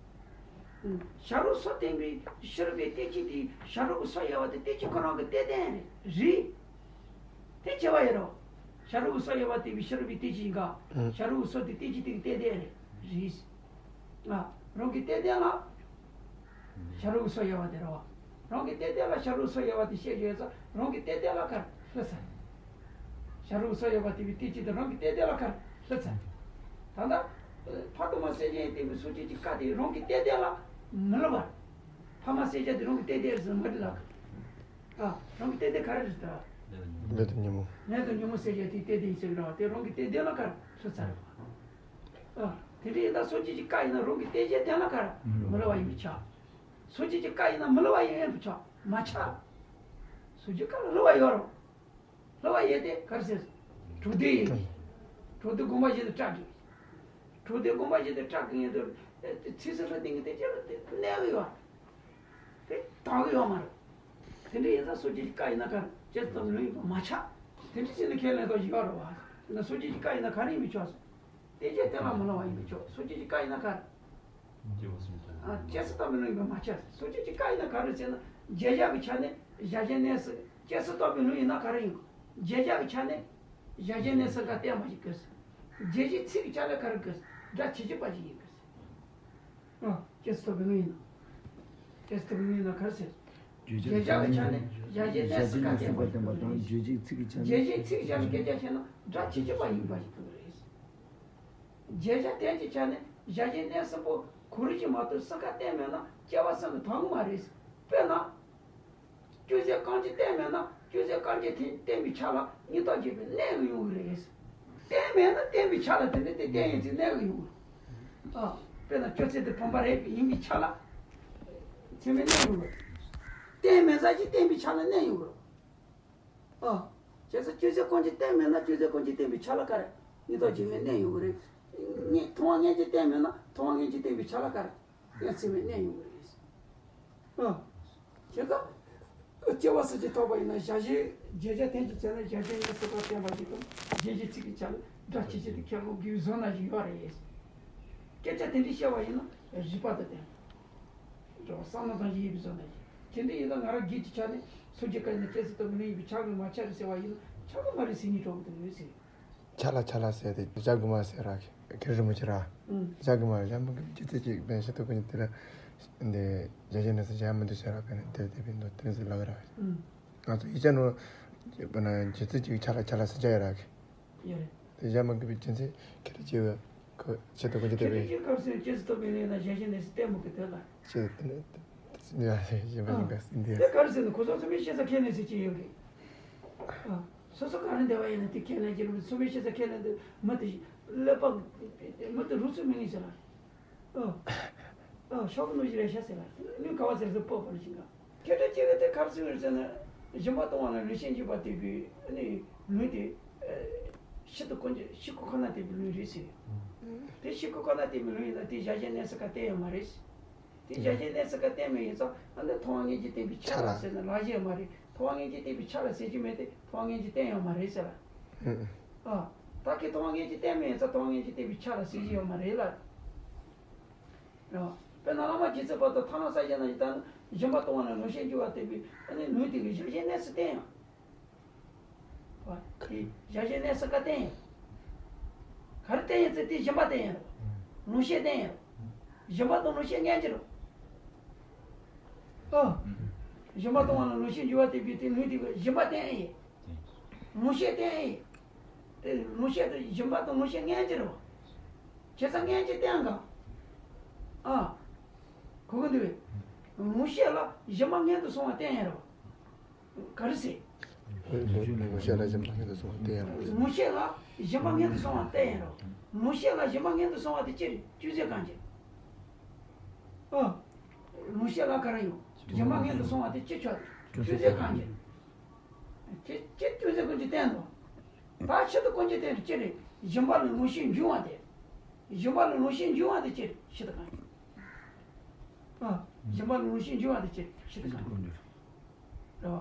ཨུ། བྱ་རོག་སོ་བརྟེན་པའི་ཕྱི་རོལ་པའི་བསྟན་བཅོས་དེ་བྱ་རོག་གི་སོ་ཡལ་བ་དེ་བསྟན་བཅོས་ཁོ་རང་གི་གཏན་བདེན་རེད། རེད། དེ་བྱས་པ་ཡིན་རོགས། བྱ་རོག་གི་སོ་ཡལ་བ་བརྟེན་པའི་ཕྱི་རོལ་པའི་བསྟན་བཅོས་ཡིན་ག་ཨུ། བྱ་རོག་གི་སོ་དེ་བསྟན་བཅོས་དེ་གི་གཏན་བདེན་རེད། རེད། ཨ། རང་གི་གཏན་བདེན་ལ། བྱ་རོག་གི་སོ་ཡལ་བ་དེ་རེད་བ། རང་གི་གཏན་བདེན་ལ་བྱ་རོག་གི་སོ་ཡལ་བ་དེ་བཤད་ཡོད་ཙང་རང་གི་གཏན་བདེན་ལ་ག་རེ་སླུ་ཚར། བྱ་རོག་གི་སོ་ཡལ་བ་བརྟེན་པའི་བསྟན་བཅོས་དེ་རང་གི་གཏན་བདེན་ལ་ག་རེ་སླུ་ཚར། ད་ལྟ། ཕ་དང་མ་གསད་བྱ་ཡིན་བསྟན་པའི་སངས་རྒྱས་ཀྱི་བཀའ་དེ་རང་གི་གཏན་བདེན་ལ་མི་སླུ་བ། ཕ་མ་གསད་བྱ་དེ་རང་གི་གཏན་བདེན་རེད་ཟེར་མ་འགྲིག་ལ། ཨ། རང་གི་གཏན་བདེན་ག་རེ་རེད་ད། ལས་དང་ཉོན་མོངས། ལས་དང་ཉོན་མོངས་གསད་བྱ་དེ་གཏན་བདེན་ཡིན་ཟེར་གི་རེད་བ། དེ་རང་གི་གཏན་བདེན་ལ་ག་རེ་སླུ་ཚར་རེད་བ། ཨ། དེ་འདྲ་ཡིན་ད་སངས་རྒྱས་ཀྱི་བཀའ་ཡིན་ན་རང་གི་བསྟན་བཅོས་དེ་ལ་ག་རེ་མི་སླུ་བ་ཡིན་པས་ཁྱབ། སངས་རྒྱས་ཀྱི་བཀའ་ཡིན་ན་མི་སླུ་བ་ཡིན་པས་ཁྱབ། མ་ཁྱབ། སངས་རྒྱས་བཀའ་ལ་སླུ་བ་ཡོད་རེད། སླུ་བ་ཡོད་དེ་ག་རེ་ཟེར། གྲུབ་དོན་ཡིན་གྱི། གྲུབ་དོན་དགོངས་པ་བཞིན་དུ་གྲགས་ཀྱི། གྲུབ་དོན་དགོངས་པ་བཞིན་དུ་གྲགས་ཀྱི་ཡིན་དུས། ཚིག་ཟིན་སླུ་བསྟན་གྱི་དེ་ཅི་ལ་དེ་གནས་ཀྱི་ཡོད། དེ་དག་གི་ཡོད་མ་རེད། དེ་འདྲ་ཡིན་ཙང་སངས་རྒྱས་ཀྱི་བཀའ་ཡིན་ན་ག་རེ་ཇི་ཙམ་ལུང་ཡིན་པ་མ་ཆགས། དེ་འདྲ་བྱས་ན་ཁས་ལེན་དགོས་ཡོད་རེད་བ། ཡིན་ན་སངས་རྒྱས་ཀྱི་བཀའ་ཡིན་ན་ག་རེ་ཡིན་པས་ཆོག་ཟེར། བསྟན་བཅོས་དེ་ལ་མི་སླུ་བ་ཡིན་པས་ཆོག། སངས་རྒྱས་ཀྱི་བཀའ་ཡིན་ན་ག་རེ། སྐྱེ་བ་གསུམ་དང་། ཨ། སྐྱེ་སྲིད་རྟོག་པའི་ལུང་ཡིན་པས་མ་ཆགས། སངས་རྒྱས་ཀྱི་བཀའ་ཡིན་ན་ག་རེ་ཟེར་ན། བརྗོད་བྱ་གི་ཆ་ནས་གཞལ་བྱའི་གནས་སུ་སྐྱེ་སྲིད་རྟོག་པའི་ལུང་ཡིན་ན་ག་རེ་ཡིན་དགོས། བརྗོད་བྱ་གི་ཆ་ནས་གཞལ་བྱའི་གནས་སུ་ག་བསྟན་པ་ཞིག་དགོས། རྗོད་བྱེད་ཚིག་གི་ཆ་ནས་ག་རེ་དགོས། སྒྲ་ཇི་བཞིན་པ་ཞིག་ཡིན་དགོས། ཨ། སྐྱེ་སྲིད་རྟོག་པའི་ལུང་ཡིན་ན། སྐྱེ་སྲིད་རྟོག་པའི་ལུང་ཡིན་ན་ག་རེ་ཟེར། བརྗོད་བྱ་གི་ཆ་ནས་གཞལ་བྱའི་གནས་སུ་ག་བསྟན་པ་ཞིག་དགོས། རྗོད་བྱེད་ཚིག་གི་ཆ་ནས། རྗོད་བྱེད་ཚིག་གི་ཆ་ནས་སྐད་ཆ་བཤད་ན་སྒྲ་ཇི་བཞིན་པ་ཡིན་པ་ཞིག་དགོས་རེད། བརྗོད་བྱ་དོན་གྱི་ཆ་ནས་གཞལ་བྱའི་གནས་གསུམ་པོ་གོ་རིམ་གྱིས་མ་གཏོགས་གསུམ་ཀ་བསྟན་མེད་ན་སྐྱེ་བ་གསུམ་གྱི་དོན་དག་མ་རེད། དཔེར་ན། ཅུང་ཟད་རྐང་རྗེས་བསྟན་མེད་ན་ཅུང་ཟད་རྐང་རྗེས་བསྟན་པའི་ཆ་ལ་གཉིས་རྟོག་བརྗོད་པའི་གནས་ཀྱི་ཡོང་གི་རེད། བསྟན་མེད་ན་བསྟན་པའི་ཆ་ལ་དེ་འདྲ་དེ་བསྟན་ཡིན་ཚེ་གནས་ཀྱི་ཡོང་གི་རེད། ཨ། དཔེར་ན་ཅུང་ཟད་དེ་བུམ་པ་རེད་ཡིན་པའི་ཆ་ལ་ཚད་མས་གནས་ཡོང་གི་རེད། བསྟན་མེད་ས་ཅིག་བསྟན་པའི་ཆ་ལ་གནས་ཡོང་གི་རེད། ཨ། བྱས་ཙང་ཅུང་ཟད་རྐང་རྗེས་བསྟན་མེད་ན་ཅུང་ཟད་རྐང་རྗེས་བསྟན་པའི་ཆ་ལ་ག་རེ། གཉིས་རྟོག་བརྗོད་མེད་གནས་ཡོང་གི་རེད། མཐོང་བ་མངོན་རྗེས་བསྟན་མེད་ན་མཐོང་བ་མངོན་རྗེས་བསྟན་པའི་ཆ་ལ་ག་རེ། ཡང་ཚད་མས་གནས་ཡོང་གི་རེད། ཨ། བྱས་ཙང་། སྐྱེ་བ་གསུམ་གྱིས་ཐོབ་པ་ཡིན་ན་གཞལ་བྱའི་བརྗོད་བྱ་དོན་གྱི་ཆ་ནས་གཞལ་བྱའི་གནས་གསུམ་ཀ་བསྟན་པ་ཞིག་དང་རྗོད་བྱེད་ཚིག་གི་ཆ་ལ་སྒྲ་ཇི་བཞིན་དུ་ཁས་ལེན་དགོས་བཟོ་ན་ཞིག་ཡོད་རེད། སྐད་ཆ་དེ་འདྲ་བཤད་པ་ཡིན་ན་རིགས་པ་དང་ལྡན། འགྲོ་བསམ་བློ་དང་ཡིན་པའི་བཟོ་ན་ཞིག་དེ་འདྲ་ཡིན་ན་ང་རང་སྒེར་གྱི་ཆ་ནས་སངས་རྒྱས་བཀའ་ཡིན་ན་སྐྱེ་སྲིད་རྟོག་པའི་ལུང་ཡིན་པས་ཁྱབ་དགོས་མ་ཁྱབ་རེད་ཟེར་བ་ཡིན་ན་ཁྱབ་གི་མ་རེད་ཟེར་སྙིང་བྲོ་གི་འདུག་ཟེར། ཆ་ལ་ཆ་ལ་ཟེར་ཏེ་བཞག་གི་མ་ཟེར་ར། ག་རེ་རིན་པོ་ཆེ་ར། ཨང་། བཞག་གི་མ་རེད། ཡང་མི་དགོས་རྗེ་བཙུན་གྱིས་བན་ཤ་ཐུབ་ཀུན་གྱིས་དེ་ལ་འདི་གཞལ་བྱའི་གནས་སུ་བཞག་མི་འདུག་ཟེར་ར། བན་དེ་དེ་བིན་དུ་དེ་ཚོ་ལག་ར། ཨང་། ང་ཚོ་ཡིག་ཆ་ནང་བྱས་པ་ན་རྗེ་བཙུན་གྱིས་ཆ་ལ་ཆ་ལ་ཟེར་བཞག་ཡོད་ར། ཡོད་རེད། དེ་བཞག་མི་དགོས་པའི་རྒྱུ་མཚན་ཁྱེད་རང་ཅེས་པའི་ཁོ་ཆེ་ཐུབ་ཀུན་གྱིས་དེ་བིན། ཁྱེད་རང་ཅེས་སྐབས་སུ་སྐྱེ་སྲིད་རྟོག་པའི་ལུང་ཡིན་ན་གཞལ་བྱའི་གནས་སུ་བསྟན་མི་དགོས་དོན་ལ། ཅེས་དེ་ནི་གཞན་པ་ཡིན་པ་ཟིན་དེ། དེ་ག་རེ་ཟེར་ན་ཁོ་ཚོ་ཚང་མས་ཤེས་ས་ཁས་ལེན་ཟེར་གྱི་ཡོད་རེད། ཨ། སོ་སོ་ག་རེ་འདོད་པ་ཡིན་ན་དེ་ཁས་ལེན་གྱི་རེད། ཚང་མས་ཤེས་ས་ཁས་ལེན་དུ་མི་དེ་ཀླད་པ་མི་དེ་རུ་ཚུགས་མི་ངེས་ཟེར་ལ། ཨ། ཨ། ཤོག་གུ་ནོར་གྱི་རེད་ཤག་ཟེར་ལ། ལུས་ག་བ་ཟེར་ཟེར་སྤོབས་པ་ལ་ཞིག་ག་ཁྱེད་རང་ཅེས་པའི་དེ་ག་རེ་ཟེར་ཟེར་ན་སྦྱིན་པ་གཏོང་བ་ལ་ལུས་ཤན་འཇུག་པ་དེ་བའི་ནི་ལུང་དེ། ཤིན་ཏུ་དཀོན་གྱི་ཤི་ཁུ་ཁོ་ན་དེ་བའི་ལུང་རེད་ཟེར། དེ་ཤི་ཁུ་ཁོ་ན་དེ་བའི་ལུང་ཡིན་ན་དེ་གཞལ་བྱའི་གནས་སུ་ག་བསྟན་ཡོད་མ་རེད། དེ་གཞལ་བྱའི་གནས་སུ་ག་བསྟན་མེད་ཡིན་ཙང་ཨ་ནི་མཐོང་བ་མངོན་རྗེས་བསྟན་པའི་ཆ་ལ་ཟེར་ན་ལག་བཞེས་མ་རེད། མཐོང་བ་མངོན་རྗེས་བསྟན་པའི་ཆ་ལ་ཟེར་གྱི་མེད་དེ་མཐོང་བ་མངོན་རྗེས་བསྟན་ཡོད་མ་རེད་ཟེར་ལ། ཨུ། ཨ། ད་ཁོས་སྟོང་པ་ཉིད་ཀྱིས་བསྟན་མེད་ཙང་སྟོང་པ་ཉིད་ཀྱིས་བསྟན་པའི་ཆ་ལ་ཟེར་གྱི་ཡོད་མ་རེད་ལ། རེད་བ། དཔེར་ན་བླ་མ་རྗེ་བཙུན་པ་དང་ཐ་ན་ས་གཞི་ན་ཡི་ད་ནི་སྦྱིན་པ་གཏོང་བ་ལ་ལོངས་སྤྱོད་འབྱུང་བ་བསྟན་པའི་ཨ་ནི་ལུང་དེ་གི་གཞལ་བྱའི་གནས་སུ་བསྟན་ཡང་། བ། དེ་གཞལ་བྱའི་གནས་སུ་ག་བསྟན་ཡང་། ག་རེ་བསྟན་ཡང་ཚེ་དེ་སྦྱིན་པ་བསྟན་ཡང་རེད་བ། ལོངས་སྤྱོད་བསྟན་ཡང་རེད་བ། སྦྱིན་པ་དང་ལོངས་སྤྱོད་མཉམ་གྱི་རེད་བ། ཨ། སྦྱིན་པ་གཏོང་བ་ལ་ལོངས་སྤྱོད་འབྱུང་བ་བསྟན་པའི་དེ་ལུང་དེ་གི་སྦྱིན་པ་བསྟན་ཡང་། ལོངས་སྤྱོད་བསྟན་ཡང་། དེ་ལོངས་སྤྱོད་དེ་སྦྱིན་པ་དང་ལོངས་སྤྱོད་མཉམ་གྱི་རེད་བ། བྱས་ཙང་མཉམ་གྱི་བསྟན་ག་ཨ། གོ་གི་འདུག་བས། ལོངས་སྤྱོད་ལ་སྦྱིན་པ་སྔོན་དུ་སོང་བ་བསྟན་ཡང་རེད་བ། ག་རེ་ཟེར། ལོངས་སྤྱོད་ལ་སྦྱིན་པ་སྔོན་དུ་སོང་བ་བསྟན་ཡང་རེད། ལོངས་སྤྱོད་ལ་སྦྱིན་པ་སྔོན་དུ་སོང་བ་བསྟན་ཡང་རེད་བ། ལོངས་སྤྱོད་ལ་སྦྱིན་པ་སྔོན་དུ་སོང་བ་དེ་ཅི་རེད། ཅུང་ཟད་གང་ཅི། ཨ། ལོངས་སྤྱོད་ལ་ག་རེ་ཡོད། སྦྱིན་པ་སྔོན་དུ་སོང་བ་དེ་ཅི་ཆགས། ཅུང་ཟད་གང་ཅི། ཅི་ཅི་ཅུང་ཟད་གང་ཅི་བསྟན་དོ། ད་ཕྱི་དུ་གང་ཅི་བསྟན་ཅི་རེད། སྦྱིན་པ་ལ་ལོངས་སྤྱོད་འབྱུང་བ་དེ། སྦྱིན་པ་ལ་ལོངས་སྤྱོད་འབྱུང་བ་དེ་ཅི་རེད། ཕྱི་དུ་གང་ཅི། ཨ། སྦྱིན་པ་ལ་ལོངས་སྤྱོད་འབྱུང་བ་དེ་ཅི་རེད། ཕྱི་དུ་གང་ཅི། རེད་བ།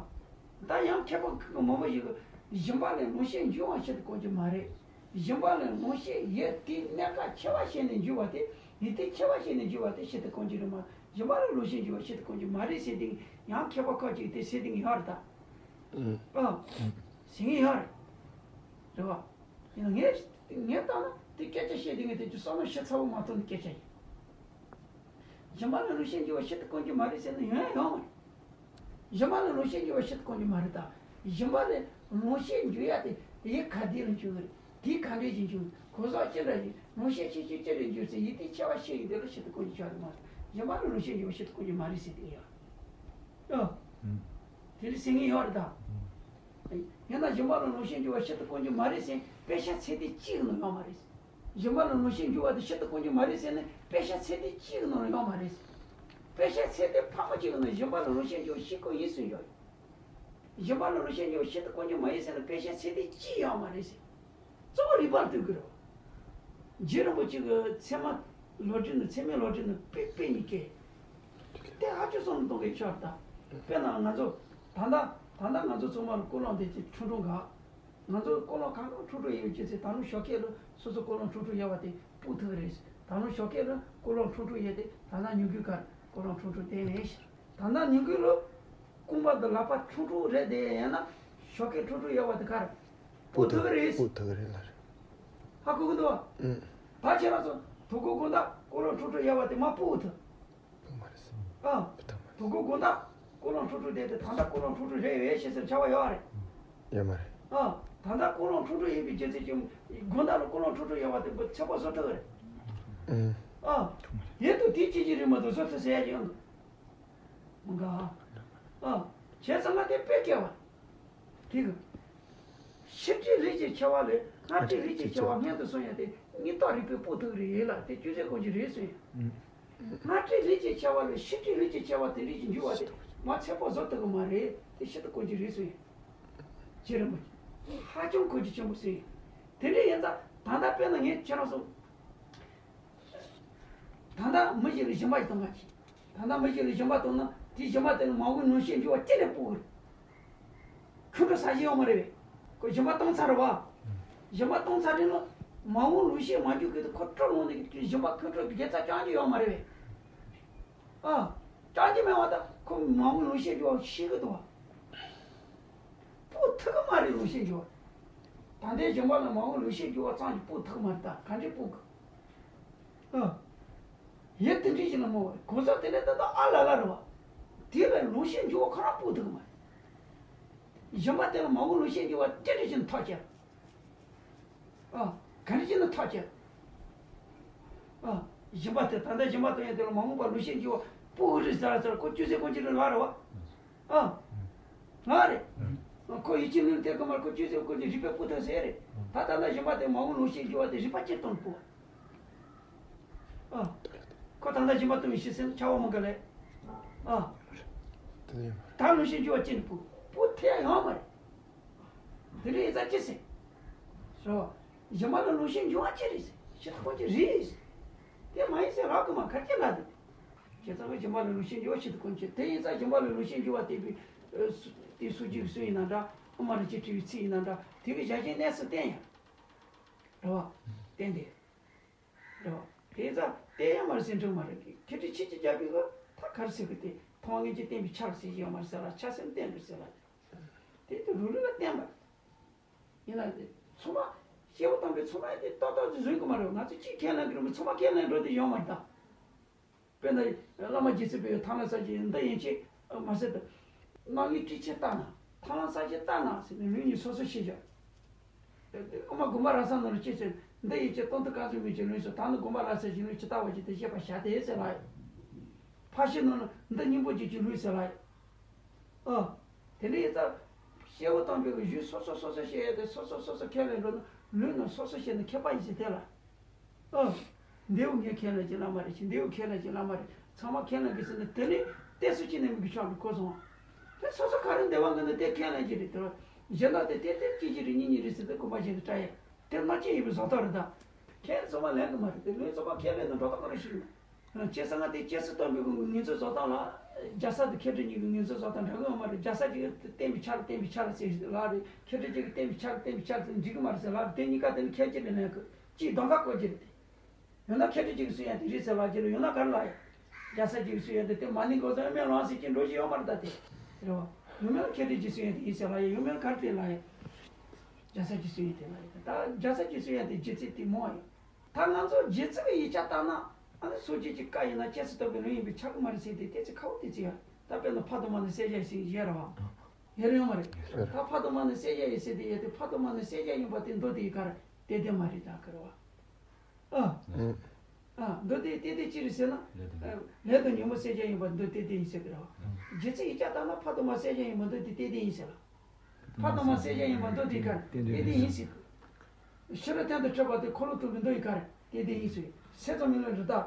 ད་ཡང་མཁས་པ་མང་པོ་ཞིག་གིས་སྦྱིན་པ་ལས་ལོངས་སྤྱོད་འབྱུང་བ་ཕྱིར་དུ་གང་ཅི་མ་རེད། སྦྱིན་པ་ལས་ལོངས་སྤྱོད་ཡུལ་དེའི་གནས་སྐབས་ཁྱད་པར་བྱས་ནས་འབྱུང་བ་དེ། ཡུལ་དེའི་ཁྱད་པར་བྱས་ནས་འབྱུང་བ་དེ་ཕྱིར་དུ་གང་ཅི་རེད་མ། སྦྱིན་པ་ལས་ལོངས་སྤྱོད་འབྱུང་བ་ཕྱིར་དུ་གང་ཅི་མ་རེད་ཟེར་དེ་ཡང་མཁས་པ་ཁ་ཅིག་དེ་ཟེར་དེ་ཡོད་རེད་ད། ཨ། ཟེར་མཁན་ཡོད་རེད། རེད་བ། ཡིན་ན་ངས་ངས་ལྟ་ན་དེ་སྐད་ཆ་བཤད་དེ་ངས་དེ་ཚོ་བསམ་བློ་ཞིབ་ཚགས་པོ་མ་ཐོག་ནས་སྐད་ཆ་ཡིན། སྦྱིན་པ་ལས་ལོངས་སྤྱོད་འབྱུང་བ་ཕྱིར་དུ་གང་ཅི་མ་རེད་ཟེར་ན་ཡོང་ཡང་ཡོང་མ་རེད། སྦྱིན་པ་ལས་ལོངས་སྤྱོད་འབྱུང་བ་ཕྱིར་དུ་གང་ཅི་མ་རེད་ད། སྦྱིན་པ་ལས་ལོངས་སྤྱོད་འབྱུང་ཡ་དེ་ཡུལ་ག་དེ་ལ་འབྱུང་གི་རེད། དེ་ག་འདྲས་ཀྱི་འབྱུང་གི་རེད། གོ་ས་ཅི་འདྲ་ཞིག་ལོངས་སྤྱོད་ཆེ་ཆུང་ཅི་འདྲས་འབྱུང་ཟེར་ཡུལ་དེའི་ཁྱད་པར་ཤེས་ཡོང་དེ་ལ་ཕྱིར་དུ་གང་ཅི་ཆགས་རེད་མ་རེད། སྦྱིན་པ་ལས་ལོངས་སྤྱོད་འབྱུང་བ་ཕྱིར་དུ་གང་ཅི་མ་རེད་ཟེར་དེ་ཡ། ཨ། དེ་ལ་ཟེར་མཁན་ཡོད་རེད་ད། ཡང་ན་སྦྱིན་པ་ལས་ལོངས་སྤྱོད་འབྱུང་བ་ཕྱིར་དུ་གང་ཅི་མ་རེད་ཟེར་དཔེ་ཆ་ཚད་ལྡན་གཅིག་ནང་ཡོད་མ་རེད། སྦྱིན་པ་ལས་ལོངས་སྤྱོད་འབྱུང་བ་དེ་ཕྱིར་དུ་གང་ཅི་མ་རེད་ཟེར་ནས་དཔེ་ཆ་ཚད་ལྡན་གཅིག་ནང་ཡོད་མ་རེད། དཔེ་ཆ་ཚད་ལྡན་ཕལ་མོ་ཆེ་གི་ནང་སྦྱིན་པ་ལས་ལོངས་སྤྱོད་འབྱུང་བ་ཕྱིར་གང་ཡིན་གསུངས་ཡོད། སྦྱིན་པ་ལས་ལོངས་སྤྱོད་འབྱུང་བ་ཕྱིར་དུ་གང་ཅི་མ་ཡིན་ཟེར་ནས་དཔེ་ཆ་ཚད་ལྡན་གཅིག་ཡོད་མ་རེད་ཟེར། གཙོ་བོ་རིགས་པར་ལྟོས་དགོས་རེད་བ། རྗེ་རིན་པོ་ཆེ་གི་ཚད་མ་ལོ་རྒྱུས་ནི་ཚད་མའི་ལོ་རྒྱུས་ནི་དཔེ་དཔེ་གཉིས་ཀས། དེ་ཧ་ཅང་བསམ་བློ་གཏོང་གི་ཆགས་ད། དཔེར་ན་ང་ཚོ་ད་ལྟ་ད་ལྟ་ང་ཚོ་ཚང་མ་ལ་ཀོ་ལོང་དེ་ཅིག་ཁྲུང་ཁྲུང་ག་ང་ཚོ་ཀོ་ལོང་གང་གང་ཁྲུང་ཁྲུང་ཡོད་ཅེས་ཟེར། ད་ལོ་ཞོགས་ཀས་ལ་སོ་སོ་ཀོ་ལོང་ཁྲུང་ཁྲུང་ཡོད་པ་དེ་སྤུ་ཐུག་རེད། ད་ལོ་ཞོགས་ཀས་ལ་ཀོ་ལོང་ཁྲུང་ཁྲུང་ཡོད་དེ་ད་ལྟ་ཉིན་གུང་ཁར་ཀོ་ལོང་ཁྲུང་ཁྲུང་བསྟན་རེད། ད་ལྟ་ཉིན་གུང་ལ་རྐང་པ་དང་ལག་པ་ཁྲུང་ཁྲུང་རེད་དེ་ཡང་ན་ཞོགས་ཀས་ཁྲུང་ཁྲུང་ཡོད་པ་དེ་གར་སྤུ་ཐུག་རེད། སྤུ་ཐུག་རེད་ལ་རེད། ཧ་གོ་གི་འདུག་བ། ཨུ། ད་ཁྱེད་རང་ཚོ་དོ་དགོང་དགོང་དག་ཀོ་ལོང་ཁྲུང་ཁྲུང་ཡོད་པ་དེ་མ་སྤུ་ཐུག་ཕུག་མ་རེད་ཟེར། ཨ། ཕུག་ཐབས་མ་རེད། དོ་དགོང་དགོང་དག་ཀོ་ལོང་ཁྲུང་ཁྲུང་བསྡད་དེ་ད་ལྟ་ཀོ་ལོང་ཁྲུང་ཁྲུང་རེད་བས་ཞེས་ཟེར་བྱ་བ་ཡོད་རེད། ཡོད་མ་རེད། ཨ། ད་ལྟ་ཀོ་ལོང་ཁྲུང་ཁྲུང་ཡིན་པའི་རྒྱུ་མཚན་གྱིས་དགོང་དག་ལ་ཀོ་ལོང་ཁྲུང་ཁྲུང་ཡོད་པ་དེ་ཚེ་འཕོས་བཟོ་ཐུབ་རེད། ཨུ། ཨ། ཡིན་དུས་དེ་ཅི་ཞིག་རེད་མ་གཏོགས་བཟོ་ཐུབ་ཟེར་ཡ་ཅིག་ཡོང་འདུག་མ་ག་ཨ། བྱས་ཙང་ང་དེ་དཔེ་སྐྱེལ་བ། དེ་གི། ཤེས་སྒྲིབ་རིགས་ཀྱི་ཆེ་བ་ལས་སྔ་རིག་རིགས་ཀྱི་ཆེ་བ་སྔོན་དུ་སོང་ཡ་དེ་གཉིས་རྟོག་རིག་པའི་སྤུ་ཐུག་རེད་ལ་དེ་ཅུང་ཟད་གོ་རྒྱུ་རེད་གསུངས་ཡ། སྔ་རིག་རིགས་ཀྱི་ཆེ་བ་ལས་ཤེས་སྒྲིབ་རིགས་ཀྱི་ཆེ་བ་དེ་རིགས་ཀྱི་འགྱུར་བ་དེ་མ་ཚད་པ་བཟོ་ཐུབ་གི་མ་རེད། དེ་ཤེས་ཐུབ་གོ་རྒྱུ་རེད་གསུངས་ཡ། རྗེ་རིན་པོ་ཆེ་ཧ་ཅང་གོ་རྒྱུ་ཆེན་པོ་གསུངས་ཡ། དེ་འདྲ་ཡིན་ཙང་ད་ལྟ་དཔེར་ན་ངས་ཁྱེད་རང་ཚོ། ད་ལྟ་མི་ཞིག་ལ་སྦྱིན་པ་ཞིག་གཏོང་ག་ཅིག་ད་ལྟ་མི་ཞིག་ལ་སྦྱིན་པ་གཏོང་ན་དེའི་སྦྱིན་པ་དེ་ལ་མ་འོངས་ལོངས་སྤྱོད་འབྱུང་བ་ཅི་ནས་སྤུ་གི་རེད། ཁོང་ཁྲོ་ཟ་གཞི་ཡོད་མ་རེད་པས། ཁོ་སྦྱིན་པ་གཏོང་ཚར་རེད་བ། སྦྱིན་པ་གཏོང་ཚར་རེད་ལ། མ་འོངས་ལོངས་སྤྱོད་མ་འབྱུང་གི་དུས་ཁོ་ཁྲོ་ལངས་ནས་སྦྱིན་པ་ཁོང་ཁྲོ་དགེ་རྩ་རྐྱང་རྒྱུ་ཡོད་མ་རེད་པས། ཨ། རྐྱང་རྒྱུ་མེད་པ་དང་ཁོ་མ་འོངས་ལོངས་སྤྱོད་འབྱུང་བ་ཤེས་གི་འདུག་བ། སྤུ་ཐུབ་གི་མ་རེད་ལོངས་སྤྱོད་འབྱུང་བ། ད་ལྟའི་སྦྱིན་པ་ལ་མ་འོངས་ལོངས་སྤྱོད་འབྱུང་བ་ཙམ་གྱིས་སྤུ་ཐུབ་གི་མ་རེད་ད་ག་འདྲས་སྤུ་གི། ཨ། ཡུལ་དེ་འདྲའི་ཞིག་ལ་མོ་གོ་ས་དེ་ནས་ད་ལྟ་ཨ་ལ་ལ་རེད་བ། དེ་ལ་ལོངས་སྤྱོད་འབྱུང་བ་ཁོ་རང་སྤུ་ཐུབ་གི་མ་རེད། སྦྱིན་པ་དེ་ལ་མ་འོངས་ལོངས་སྤྱོད་འབྱུང་བ་དེ་འདྲ་ཞིག་ནས་ཐག་བཅད། ཨ། ག་འདྲ་ཞིག་ནས་ཐག་བཅད། ཨ། སྦྱིན་པ་དེ་ད་ལྟ་སྦྱིན་པ་གཏོང་ཡ་དེ་ལ་མ་འོངས་པ་ལོངས་སྤྱོད་འབྱུང་བ་སྤུ་གི་རེད་ཟེར་ཟེར་ཁོ་ཅུང་ཟད་ཀུན་གྱི་རེད་ལ་རེད་བ། ཨ། ང་རེད། ཁོ་ཡིད་ཆེས་ནུས་དེ་གི་མར་ཁོ་ཅུང་ཟད་ཀུན་གྱི་རིག་པའི་སྤུ་ཐུབ་ཟེར་རེད། ད་ད་ལྟ་སྦྱིན་པ་དེ་མ་འོངས་ལོངས་སྤྱོད་འབྱུང་བ་དེ་རིག་པ་ཅི་ལྟར་སྤུ། ཨ། ཁོ་ད་ལྟ་སྦྱིན་པ་གཏོང་བའི་ཕྱིར་སེམས་ཆགས་པ་མང་ག་ལས། ཨ། དེ་ཡིན་པ། ད་ལོངས་སྤྱོད་འབྱུང་བ་ཅི་ནས་སྤུ། སྤུ་ཐལ་ཡོང་མ་རེད། དེ་འདྲ་ཡིན་ཙང་ཅི་ཟེར། རེད་བ། སྦྱིན་པ་ལ་ལོངས་སྤྱོད་འབྱུང་བ་ཅི་རེད་ཟེར། ཤེས་ཐུབ་པ་ཅི་རེད་ཟེར། དེ་མ་ཡིན་ཟེར་རག་གི་མ་ག་ཅི་ལ་དེ། བྱས་ཙང་སྦྱིན་པ་ལ་ལོངས་སྤྱོད་འབྱུང་བ་ཤེས་ཐུབ་ཀུན་གྱི་དེ་ཡིན་ཙང་སྦྱིན་པ་ལ་ལོངས་སྤྱོད་འབྱུང་བ་བསྟན་པའི་ཨ་སུ་དེ་སུ་གཅིག་གི་སུ་ཡིན་ན་འདྲ་ཨ་མ་རིན་ཆེན་ཕྲེང་བའི་ཚིག་ཡིན་ན་འདྲ་དེ་གི་བཞག་བཞིན་གནས་སུ་བསྟན་ཡང་། རེད་བ། བསྟན་ཏེ། རེད་བ། དེ་ཙང་བསྟན་ཡ་མ་རེད་ཟེར་འགྲིག་མ་རེད། ཁྱེད་ཀྱིས་ཁྱེད་ཀྱི་རྒྱབ་ཀྱི་གི་ད་ག་རེ་ཟེར་གི་དེ་མཐོང་བ་ངེས་ཀྱིས་བསྟན་པའི་ཆ་ལ་ཟེར་གྱི་ཡོད་མ་རེད་ཟེར་ལ། ཆ་ཟེར་ན་བསྟན་པའི་ཟེར་ལ། དེ་དེ་རུ་རུ་ལ་བསྟན་པ། ཡིན་ན་ཚང་མ་སྐྱེས་བུ་དམ་པའི་ཚང་མ་དེ་ཏག་ཏག་ཅིག་བཟོས་གི་མ་རེད། ང་ཚོ་གཅིག་ཁས་ལེན་གི་རེད་མོད། ཚང་མ་ཁས་ལེན་འགྲོ་དེ་ཡོད་མ་རེད་ད། དཔེར་ན་བླ་མ་རྗེ་བཙུན་པས་ཐང་ལྷ་ས་ཆེན་འདི་ཡན་ཆད་མ་ཟད་དུ་སྣང་བའི་སྤྲིན་ཆེན་ལྟ་ན་ཐང་ལྷ་ས་ཆེན་ལྟ་ན་ཟེར་ནས་ལུས་གཉིས་སོ་སོར་ཕྱེ་བཞག་དབུ་མ་དགོངས་པ་རབ་གསལ་ནང་ལ་ཅི་ཟེར། འདི་ཡན་ཆད་སྟོང་ཐུན་རྐང་ཚུགས་མིན་གྱི་ལུས་སོ། ད་ནི་དགོངས་པ་རབ་གསལ་གྱི་ལུས་ཇི་ལྟ་བ་བཞིན་དུ་ཤེས་པར་བྱ་སྟེ་ཟེར་ལ། ཕར་ཕྱིན་ནང་ལ་འདི་སྙིང་པོ་བརྗོད་ཀྱི་ལུས་ཟེར་ལ། ཨ། དེ་འདྲ་ཡིན་ཙང་། སྐྱེས་བུ་དམ་པའི་གི་ཡུལ་སོ་སོ་སོ་སོ་ཤེས་ཡ་དེ་སོ་སོ་སོ་སོ་ཁས་ལེན་འགྲོ་ན་ལུས་རྣམས་སོ་སོ་ཤེས་ན་ཁྱད་པར་ཡིན་ཟེར་དེ་ལ། ཨ། འདི་བོ་ངས་ཁས་ལེན་གྱི་བླ་མ་རེད་ཅེས། འདི་བོ་ཁས་ལེན་གྱི་བླ་མ་རེད། ཚང་མ་ཁས་ལེན་གྱི་ཟེར་ན་དེ་ནི་ཏོག་ཙམ་ཅིག་ནས་མི་གི་ཕྱོགས་ལ་གོ་སོང་། དེ་སོ་སོ་ག་རེ་འདོད་པ་འདོད་ན་དེ་ཁས་ལེན་གྱི་རེད་དེ། གཞན་དག་དེ་ཏོག་ཙམ་གཅིག་གཅིག་རེད་གཉིས་གཉིས་རེད་ཟེར་ཏེ་དགོངས་པ་གཞན་དུ་བཀྲལ་ཡ། དེ་མ་སྐྱེས་ཡིན་པའི་བཟོ་ལྟ་རེད་ད། ཁས་ཚང་མ་ལེན་གི་མ་རེད་དེ། ལུས་ཚང་མ་ཁས་ལེན་དུ་འགྲོ་སྟངས་ག་རེ་ཞིག་ཡིན། སྐྱེས་ས་ང་དེ་སྐྱེས་སུ་སྟོན་པའི་གི་ངོས་འཛིན་བཟོ་སྟངས་ལ། རྒྱལ་ས་དེ་མཁས་གྲུབ་གཉིས་ཀྱི་ངོས་འཛིན་བཟོ་སྟངས་འདྲ་གི་ཡོད་མ་རེད། རྒྱལ་ས་གཅིག་གིས་བསྟན་པའི་ཆ་ལ་བསྟན་པའི་ཆ་ལ་ཟེར་ལབ་རེད། མཁས་གྲུབ་གཅིག་གིས་བསྟན་པའི་ཆ་ལ་བསྟན་པའི་ཆ་ལ་ཟེར་འགྲིག་གི་མ་རེད་ཟེར་ལབ་རེད། དེ་གཉིས་ཀ་དེ་ནི་ཁས་ཁྱེར་ནས་ལེན་གི། གཅིག་གདམ་ཁ་བསྐོར་གྱི་རེད་དེ། ཡང་ན་མཁས་གྲུབ་གཅིག་གིས་སུ་ཡང་དེ་རེད་ཟེར་ལབ་ཀྱི་རེད། ཡང་ན་ག་རེ་ལབ་ཡ། རྒྱལ་ས་གཅིག་གིས་སུ་ཡང་དེ་དེ་མ་ནིང་གོ་ཚང་ཡོད་མེད་ལོང་ཟེར་གྱི་འགྲོ་གི་ཡོད་མ་རེད་ད་དེ། རེད་བ། ཡོད་མེད་ལ་མཁས་གྲུབ་གཅིག་སུ་ཡང་དེ་ཡིན་ཟེར་ལབ་ཡ། ཡོད་མེད་ལ་ག་རེ་དེ་ལབ་ཡ། རྒྱལ་ས་གཅིག་སུ་ཡང་དེ་ལབ་ཡ། ད་རྒྱལ་ས་གཅིག་སུ་ཡང་དེ་རྗེ་བཙུན་དེ་མོ་ཡིན། ད་ང་ཚོ་རྗེ་བཙུན་གྱི་ཡིག་ཆ་ལྟར་ན་ཨ་ནི་སོ་སྐྱེ་གཅིག་བཀའ་ཡིན་ན་སྐྱེས་སུ་སྟོན་པའི་ལུས་ཡིན་པས་ཁྱབ་ཀྱི་མ་རེད་ཟེར་དེ་ཏོག་ཙམ་ཁག་པོ་དེ་ཅི་ཡ། ད་དཔེར་ན་ཕ་དུ་མ་ནི་གསལ་བྱེད་ཟེར་ཡ་རེད་བ། ཡ་རེད་ཡོད་མ་རེད། ད་ཕ་དུ་མ་ནི་གསལ་བྱེད་ཡིན་ཟེར་དེ་ཡ་དེ་ཕ་དུ་མ་ནི་གསལ་བྱེད་ཡིན་པ་དེ་མདོ་དེ་ཡི་ག་རེ་དེ་དེ་མ་རེད་ད་ག་རེ་བ། ཨ། ཨ། མདོ་དེ་དེ་དེ་ཅི་རེད་ཟེར་ན། ལས་དང་ཉོན་མོངས་གསལ་བྱེད་ཡིན་པ་མདོ་དེ་དེ་ཡིན་ཟེར་གི་རེད་བ། རྗེ་བཙུན་ཡིག་ཆ་ལྟར་ན་ཕ་དུ་མ་གསལ་བྱེད་ཡིན་པ་མདོ་དེ་དེ་དེ་ཡིན་ཟེར་ལ། ཕ་དུ་མ་གསལ་བྱེད་ཡིན་པ་མདོ་དེ་ག་རེ་དེ་དེ་ཡིན་ཟེར་གི། ཤེས་རབ་སྟེང་དུ་གྲུབ་པ་དེ་འཁོར་ལོ་སྟོན་པའི་མདོ་ཡི་ག་རེ་དེ་དེ་ཡིན་ཟེར། སེམས་ཙམ་མི་ལུས་རི་དྭགས།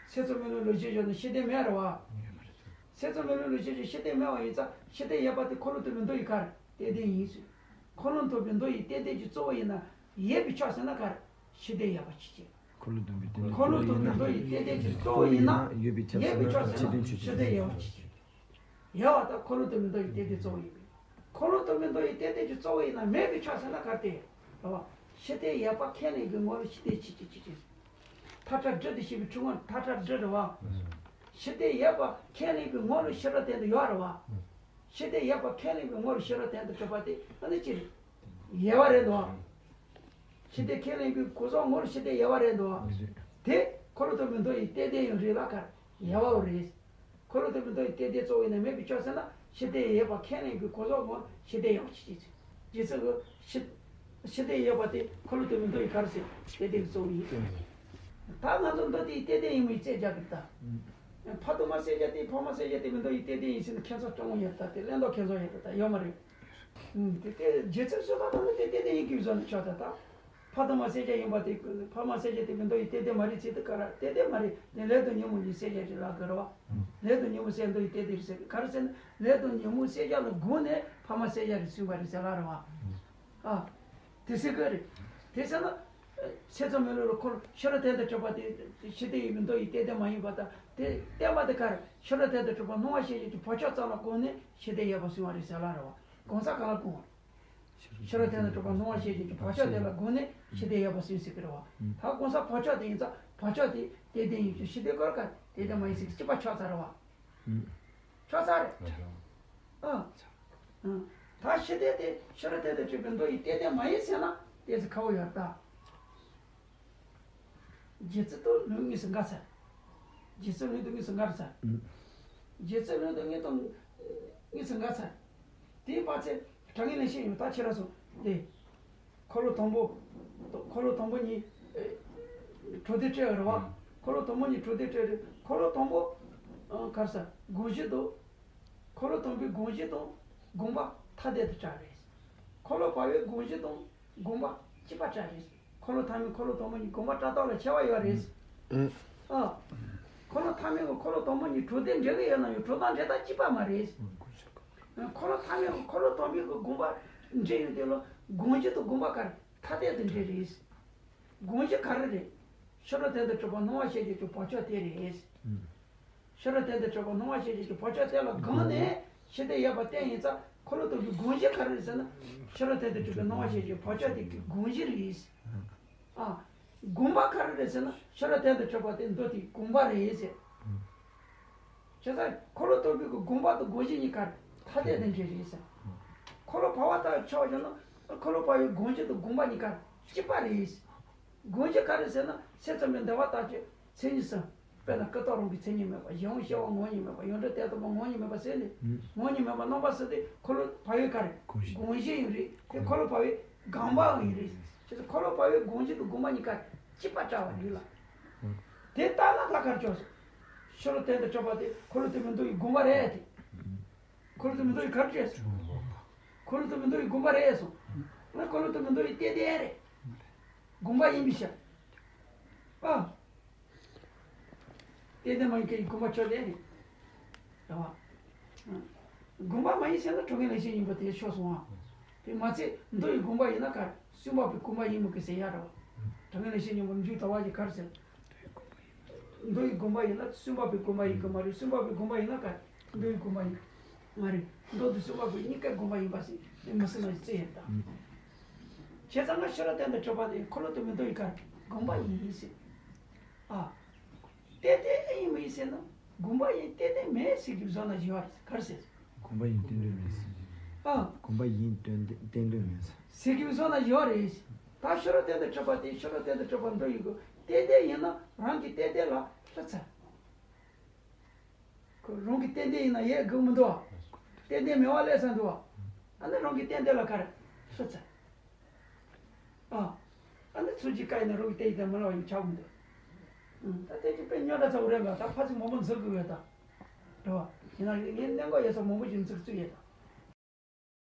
སེམས་ཙམ་མི་ལུས་ལུས་ཤེས་བཞག་ན་ཤེས་ལྡན་མེད་རེད་བ། སེམས་ཙམ་མི་ལུས་ལུས་ཤེས་བཞག་ཤེས་ལྡན་མེད་པ་ཡིན་ཙང་ཤེས་ལྡན་ཡོད་པ་དེ་འཁོར་ལོ་སྟོན་པའི་མདོ་ཡི་ག་རེ་དེ་དེ་ཡིན་ཟེར། འཁོར་ལོ་སྟོན་པའི་མདོ་ཡི་དེ་དེ་གི་གཙོ་བོ་ཡིན་ན་ཡོད་པའི་ཕྱོགས་ཟེར་ན་ག་རེ་ཤེས་ལྡན་ཡོད་པ་ཅིག་བྱེད། འཁོར་ལོ་སྟོན་པའི་དེ་འཁོར་ལོ་སྟོན་པའི་མདོ་ཡི་དེ་དེ་གི་གཙོ་བོ་ཡིན་ན་ཡོད་པའི་ཕྱོགས་ཟེར་ན་ཤེས་ལྡན་ཡོད་པ་ཅིག་བྱེད། ཡོད་པ་དང་འཁོར་ལོ་སྟོན་པའི་མདོ་ཡི་དེ་དེ་གཙོ་བོ་ཡིན་པས། འཁོར་ལོ་སྟོན་པའི་མདོ་ཡི་དེ་དེ་གི་གཙོ་བོ་ཡིན་ན་མེད་པའི་ཕྱོགས་ཟེར་ན་ག་རེ་དེ། རེད་བ། ཤེས་ལྡན་ཡོད་པ་ཁས་ལེན་གྱི་ངོ་བོ་ཤེས་ལྡན་ཆོས་ཅན་ཅིག་བྱེད། མཐའ་བྲལ་སྒྲུབ་ཏུ་བྱེད་པའི་ཕྲེང་བ་མཐའ་བྲལ་སྒྲུབ་རེད་བ། ཤེས་ལྡན་ཡོད་པ་ཁས་ལེན་གྱི་ངོ་བོ་ཤེས་རབ་སྟེང་དུ་ཡོད་རེད་བ། ཤེས་ལྡན་ཡོད་པ་ཁས་ལེན་གྱི་ངོ་བོ་ཤེས་རབ་སྟེང་དུ་གྲུབ་པ་དེ་ཨ་ནི་ཅི་རེད། ཡོད་པ་རེད་དོ། ཤེས་ལྡན་ཁས་ལེན་གྱི་གོ་ས་ངོ་བོ་ཤེས་ལྡན་ཡོད་པ་རེད་དོ། དེ་འཁོར་ལོ་སྟོན་པའི་མདོ་ཡི་དེ་དེ་ཡང་རེད་ལ་ག་རེ་ཡོད་པ་རེད། འཁོར་ལོ་སྟོན་པའི་མདོ་ཡི་དེ་དེ་གཙོ་བོ་ཡིན་ན་མེད་པའི་ཕྱོགས་ཟེར་ན་ཤེས་ལྡན་ཡོད་པ་ཁས་ལེན་གྱི་གོ་ས་ངོ་བོ་ཤེས་ལྡན་ཡོད་པ་ཅིག་བྱེད་ཚུལ། རྗེ་བཙུན་གྱི་ཤེས་ཤེས་ལྡན་ཡོད་པ་དེ་འཁོར་ལོ་སྟོན་པའི་མདོ་ཡི་ག་རེ་ཟེར་དེ་དེ་གཙོ་བོ་ཡིན། ད་ང་ཚོ་མདོ་དེ་ཡི་དེ་དེ་ཡིན་མིན་རྩད་རྒྱག་གི་ད། ཕ་དུ་མ་གསལ་བྱེད་དེ་ཕ་མ་གསལ་བྱེད་དེ་མི་མདོ་ཡི་དེ་དེ་ཡིན་ཟེར་ན་ཁྱད་མཚར་སྤྲང་བོ་ཡོད་ད། དེ་གླེན་ལྟོགས་ཁྱད་མཚར་ཡོད་ད་ད་ཡོད་མ་རེད། ཨུམ། དེ་དེ་རྗེ་བཙུན་བསོད་ནམས་ལགས་ནི་དེ་དེ་དེ་ཡིན་གྱི་བཟོ་ནས་ཆོག་ད་ད། ཕ་དུ་མ་གསལ་བྱེད་ཡིན་པ་དེ་ཕ་མ་གསལ་བྱེད་དེ་མི་མདོ་ཡི་དེ་དེ་མ་རེད་ཟེར་དེ་ག་རེ་དེ་དེ་མ་རེད། དེ་ལས་དང་ཉོན་མོངས་ཀྱི་གསལ་བྱེད་རེད་ལབ་དགོས་རེད་བ། ལས་དང་ཉོན་མོངས་གསལ་མདོ་ཡི་དེ་དེ་རེད་ཟེར་གི་ག་རེ་ཟེར་ན་ལས་དང་ཉོན་མོངས་གསལ་བྱེད་ལ་དགོངས་ནས་ཕ་མ་གསལ་བྱེད་རེད་གསུངས་པ་རེད་ཟེར་ལབ་རེད་བ། ཨ། དེ་ཟེར་གི་རེད། དེ་ཟེར་ན། སེམས་ཙམ་མི་ལུས་ལ་འཁོར་ཤེས་རབ་སྟེང་དུ་གྲུབ་པ་དེ་ཤེས་ལྡན་ཡོད་པའི་མདོ་ཡི་དེ་དེ་མ་ཡིན་པ་དང་དེ་བསྟན་པ་དེ་ག་རེ་ཤེས་རབ་སྟེང་དུ་གྲུབ་པ་སྣང་བ་ཤེས་བྱེད་ཀྱི་བག་ཆགས་ཙམ་ལ་དགོངས་ནས་ཤེས་ལྡན་ཡོད་པ་གསུངས་པ་རེད་ཟེར་ལབ་རེད་བ། གང་ཟག་གང་ལ་དགོངས་པ། ཤེས་རབ་སྟེང་དུ་གྲུབ་པ་སྣང་བ་ཤེས་བྱེད་ཀྱི་བག་ཆགས་དེ་ལ་དགོངས་ནས་ཤེས་ལྡན་ཡོད་པ་གསུངས་ཟེར་གི་རེད་བ། ད་གང་ཟག་བག་ཆགས་དེ་ཡིན་ཙང་བག་ཆགས་དེ་དེ་དེ་ཡིན་ཀྱང་ཤེས་ལྡན་ག་རེ་ག་དེ་དེ་མ་ཡིན་ཟེར་གི་གཅིག་པ་ཆགས་ཚར་རེད་བ། ཆགས་ཚར་རེད། ཨ། ཨ། ད་ཤེས་ལྡན་དེ་ཤེས་རབ་སྟེང་དུ་གྲུབ་པའི་མདོ་ཡི་དེ་དེ་མ་ཡིན་ཟེར་ན་དེ་ཚོ་ཁ་བོ་ཡོད་ད། རྗེ་བཙུན་དུ་ལུས་དངོས་སུ་འགག་ཚར། རྗེ་བཙུན་ལུས་དུ་དངོས་སུ་འགག་ཚར། རྗེ་བཙུན་ལུས་དུ་དངོས་དང་དངོས་སུ་འགག་ཚར། དེའི་བར་ཚེ་དྲང་ངེས་ལེགས་བཤད་ཡོད་ད་ཁྱེད་རང་ཚོ་དེ། འཁོར་ལོ་དང་པོ། འཁོར་ལོ་དང་པོ་གཉིས། ཨེ། གྲོལ་སྡེ་སྤྲད་རེད་བ། འཁོར་ལོ་དང་པོ་གཉིས་གྲོལ་སྡེ་སྤྲད་རེད། འཁོར་ལོ་དང་པོ། ཨ། ག་རེ་ཟེར་དགོངས་གཞི་དང་། འཁོར་ལོ་དང་པོའི་དགོངས་གཞི་དང་དགོངས་པ་ཐ་དད་དུ་བཀྲལ་རེད། འཁོར་ལོ་བར་པའི་དགོངས་གཞི་དང་དགོངས་པ་གཅིག་པ་བཀྲལ་རེད། འཁོར་ལོ་ཐ་མའི་འཁོར་ལོ་དང་པོ་གཉིས་དགོངས་པ་བཀྲལ་སྟངས་ལ་ཁྱད་པར་ཡོད་རེད། ཨ། འཁོར་ལོ་ཐ་མའི་འཁོར་ལོ་དང་པོ་གཉིས་གྲོལ་སྡེ་འདྲ་གི་ཡོད་ན་ཡང་གྲོལ་སྟངས་འདྲ་ད་གཅིག་པ་མ་རེད། འཁོར་ལོ་ཐ་མའི་འཁོར་ལོ་དང་པོའི་དགོངས་པ་འདྲ་ཡོད་དེ་ལ་དགོངས་གཞི་དང་དགོངས་པ་ག་རེ་ཐ་དད་དུ་འདྲ་རེད། དགོངས་གཞི་ག་རེ་རེད། ཤེས་རབ་སྟེང་དུ་གྲུབ་པ་སྣང་བ་ཤེས་བྱེད་ཀྱི་བག་ཆགས་དེ་རེད། ཤེས་རབ་སྟེང་དུ་གྲུབ་པ་སྣང་བ་ཤེས་བྱེད་ཀྱི་བག་ཆགས་དེ་ལ་དགོངས་ནས་ཤེས་ལྡན་ཡོད་པ་བསྟན་ཡིན་ཙང་འཁོར་ལོ་སྟོན་པའི་དགོངས་གཞི་ག་རེ་རེད་ཟེར་ན། ཤེས་རབ་སྟེང་དུ་གྲུབ་པའི་སྣང་བ་ཤེས་བྱེད་ཀྱི་བག་ཆགས་དེ་གི་དགོངས་གཞི་རེད། ཨ། དགོངས་པ་ག་རེ་རེད་ཟེར་ན་ཕྱི་རོལ་དོན་དུ་གྲུབ་པ་དེ་མདོ་དེའི་དགོངས་པ་རེད་ཟེར། བྱས་ཙང་འཁོར་ལོ་སྟོང་པའི་གི་དགོངས་པ་དང་དགོངས་གཞི་གཉིས་ཀ་ཐ་དད་དུ་འབྲེལ་རེད་ཟེར། འཁོར་ལོ་བར་པ་ལྟར་ཆགས་བཞག་ན་འཁོར་ལོ་བར་པའི་དགོངས་གཞི་དང་དགོངས་པ་གཉིས་ཀ་གཅིག་པ་རེད་ཟེར། དགོངས་གཞི་ག་རེ་ཟེར་ན་སེམས་ཙམ་པའི་འདུལ་བ་ལྟར་གྱི་མཚན་ཉིད་གསུམ། དཔེར་ན་ཀུན་རྟོག་རང་གི་མཚན་ཉིད་མེད་པ། གཞན་དབང་ཤེས་པ་ངོ་བོ་ཉིད་མེད་པ། ཡོངས་གྲུབ་དོན་དམ་པ་ངོ་བོ་ཉིད་མེད་པ་ཟེར་ནས། ངོ་བོ་ཉིད་མེད་པ་རྣམ་པ་གསུམ་དེ་འཁོར་ལོ་བར་པའི་ག་རེ། དགོངས་གཞི་ཡིན་རེད། དེ་འཁོར་ལོ་བར་པའི་དགོངས་པའང་ཡིན་རེད། ཅེས་སོ་འཁོར་ལོ་བར་པའི་དགོངས་གཞི་དང་དགོངས་པ་གཉིས་ཀ་གཅིག་པ་འདྲ་བ་རེད་ལ། དེ་ལྟ་ན་ད་ག་རེ་ཆགས་སོང་། ཕྱི་རོལ་དོན་དུ་གྲུབ་པ་དེ་འཁོར་ལོ་སྟོང་པའི་མདོ་ཡི་དགོངས་པ་རེད་དེ། འཁོར་ལོ་སྟོང་པའི་མདོ་ཡི་ག་རེ་ཆགས་སོང་། འཁོར་ལོ་སྟོང་པའི་མདོ་ཡི་དགོངས་པ་རེད་སོང་། ང་འཁོར་ལོ་སྟོང་པའི་མདོ་ཡི་གཏན་གཏན་རེད། དགོངས་པ་ཡིན་པའི་ཕྱིར། ཨ། གཏན་གཏན་མ་ཡིན་མཁན་གྱི་དགོངས་པ་ཆོས་ལྡན་རེད། རེད་བ། དགོངས་པ་མ་ཡིན་ཟེར་ན་གྲོང་ཁྱེར་ལེགས་བཤད་སྙིང་པོ་དེ་ཤོར་སོང་ཨ། དེ་མ་ཚད་མདོ་ཡི་དགོངས་པ་ཡིན་ན་ག་རེ་སུས་འབབ་པའི་དགོངས་པ་ཡིན་མོད་ཀི་ཟེར་ཡ་རེད་བ། གྲོང་ཁྱེར་ལེགས་བཤད་སྙིང་པོ་མཇུག་ལྟ་བ་ཞིག་ག་རེ་ཟེར། མདོ་ཡི་དགོངས་པ་ཡིན་ན་སུས་འབབ་པའི་དགོངས་པ་ཡིན་གི་མ་རེད། སུས་འབབ་པའི་དགོངས་པ་ཡིན་ན་ག་རེ་མདོ་ཡི་དགོངས་པ་ཡིན། མ་རེད། མདོ་དང་སུས་འབབ་པའི་གཉིས་ཀའི་དགོངས་པ་ཡིན་པ་ཟེར་ནས་མི་སྲིད་ན་ཅི་ཡིན་ད། བྱས་ཙང་ང་ཕྱི་རོལ་དོན་དུ་གྲུབ་པ་དེ་འཁོར་ལོ་སྟོང་པའི་མདོ་ཡི་ག་རེ་དགོངས་པ་ཡིན་ཟེར། ཨ། གཏན་གཏན་ཨེ་ཡིན་མ་ཡིན་ཟེར་ན། དགོངས་པ་ཡིན་གཏན་གཏན་མེད་ཟེར་གྱི་བཟོ་ན་བཞི་བ་རེད། ག་རེ་ཟེར། དགོངས་པ་ཡིན་གཏན་གཏན་མེད་ཟེར། ཨ། དགོངས་པ་ཡིན་གཏན་གཏན་གཏན་གཏན་མེད་ཟེར། ཟེར་གྱི་བཟོ་ན་བཞི་བ་རེད། ད་ཕྱི་རོལ་དོན་དུ་གྲུབ་པ་དེ་ཕྱི་རོལ་དོན་དུ་གྲུབ་པ་མདོ་ཡི་གོ་གཏན་གཏན་ཡིན་ན་རང་གི་གཏན་གཏན་ལ་སླུ་ཚར། ཁོ་རང་གི་གཏན་གཏན་ཡིན་ན་ཡལ་དགོས་མི་འདུག་བ། གཏན་གཏན་མེད་པ་ལས་ས་འདུག་བ། ཨ་ནི་རང་གི་གཏན་གཏན་ལ་ག་རེ་སླུ་ཚར། ཨ། ཨ་ནི་ཚུར་གྱི་བཀའ་ཡིན་ན་རང་གི་གཏན་གཏན་མི་སླུ་བ་ཡིན་ཆགས་མི་འདུག་ཨ། ད་དེ་གི་དཔེ་ཉོ་འདྲ་ཚ་བོ་རེད་ལ་ད་ཕ་ཚིག་མང་པོ་འཛུགས་དགོས་ཡོད་ད། རེད་བ། ཡིན་ན་ངས་གནད་འགག་ཡོད་ས་མང་པོ་ཞིག་འཛུགས་བཅུག་ཡོད་ད།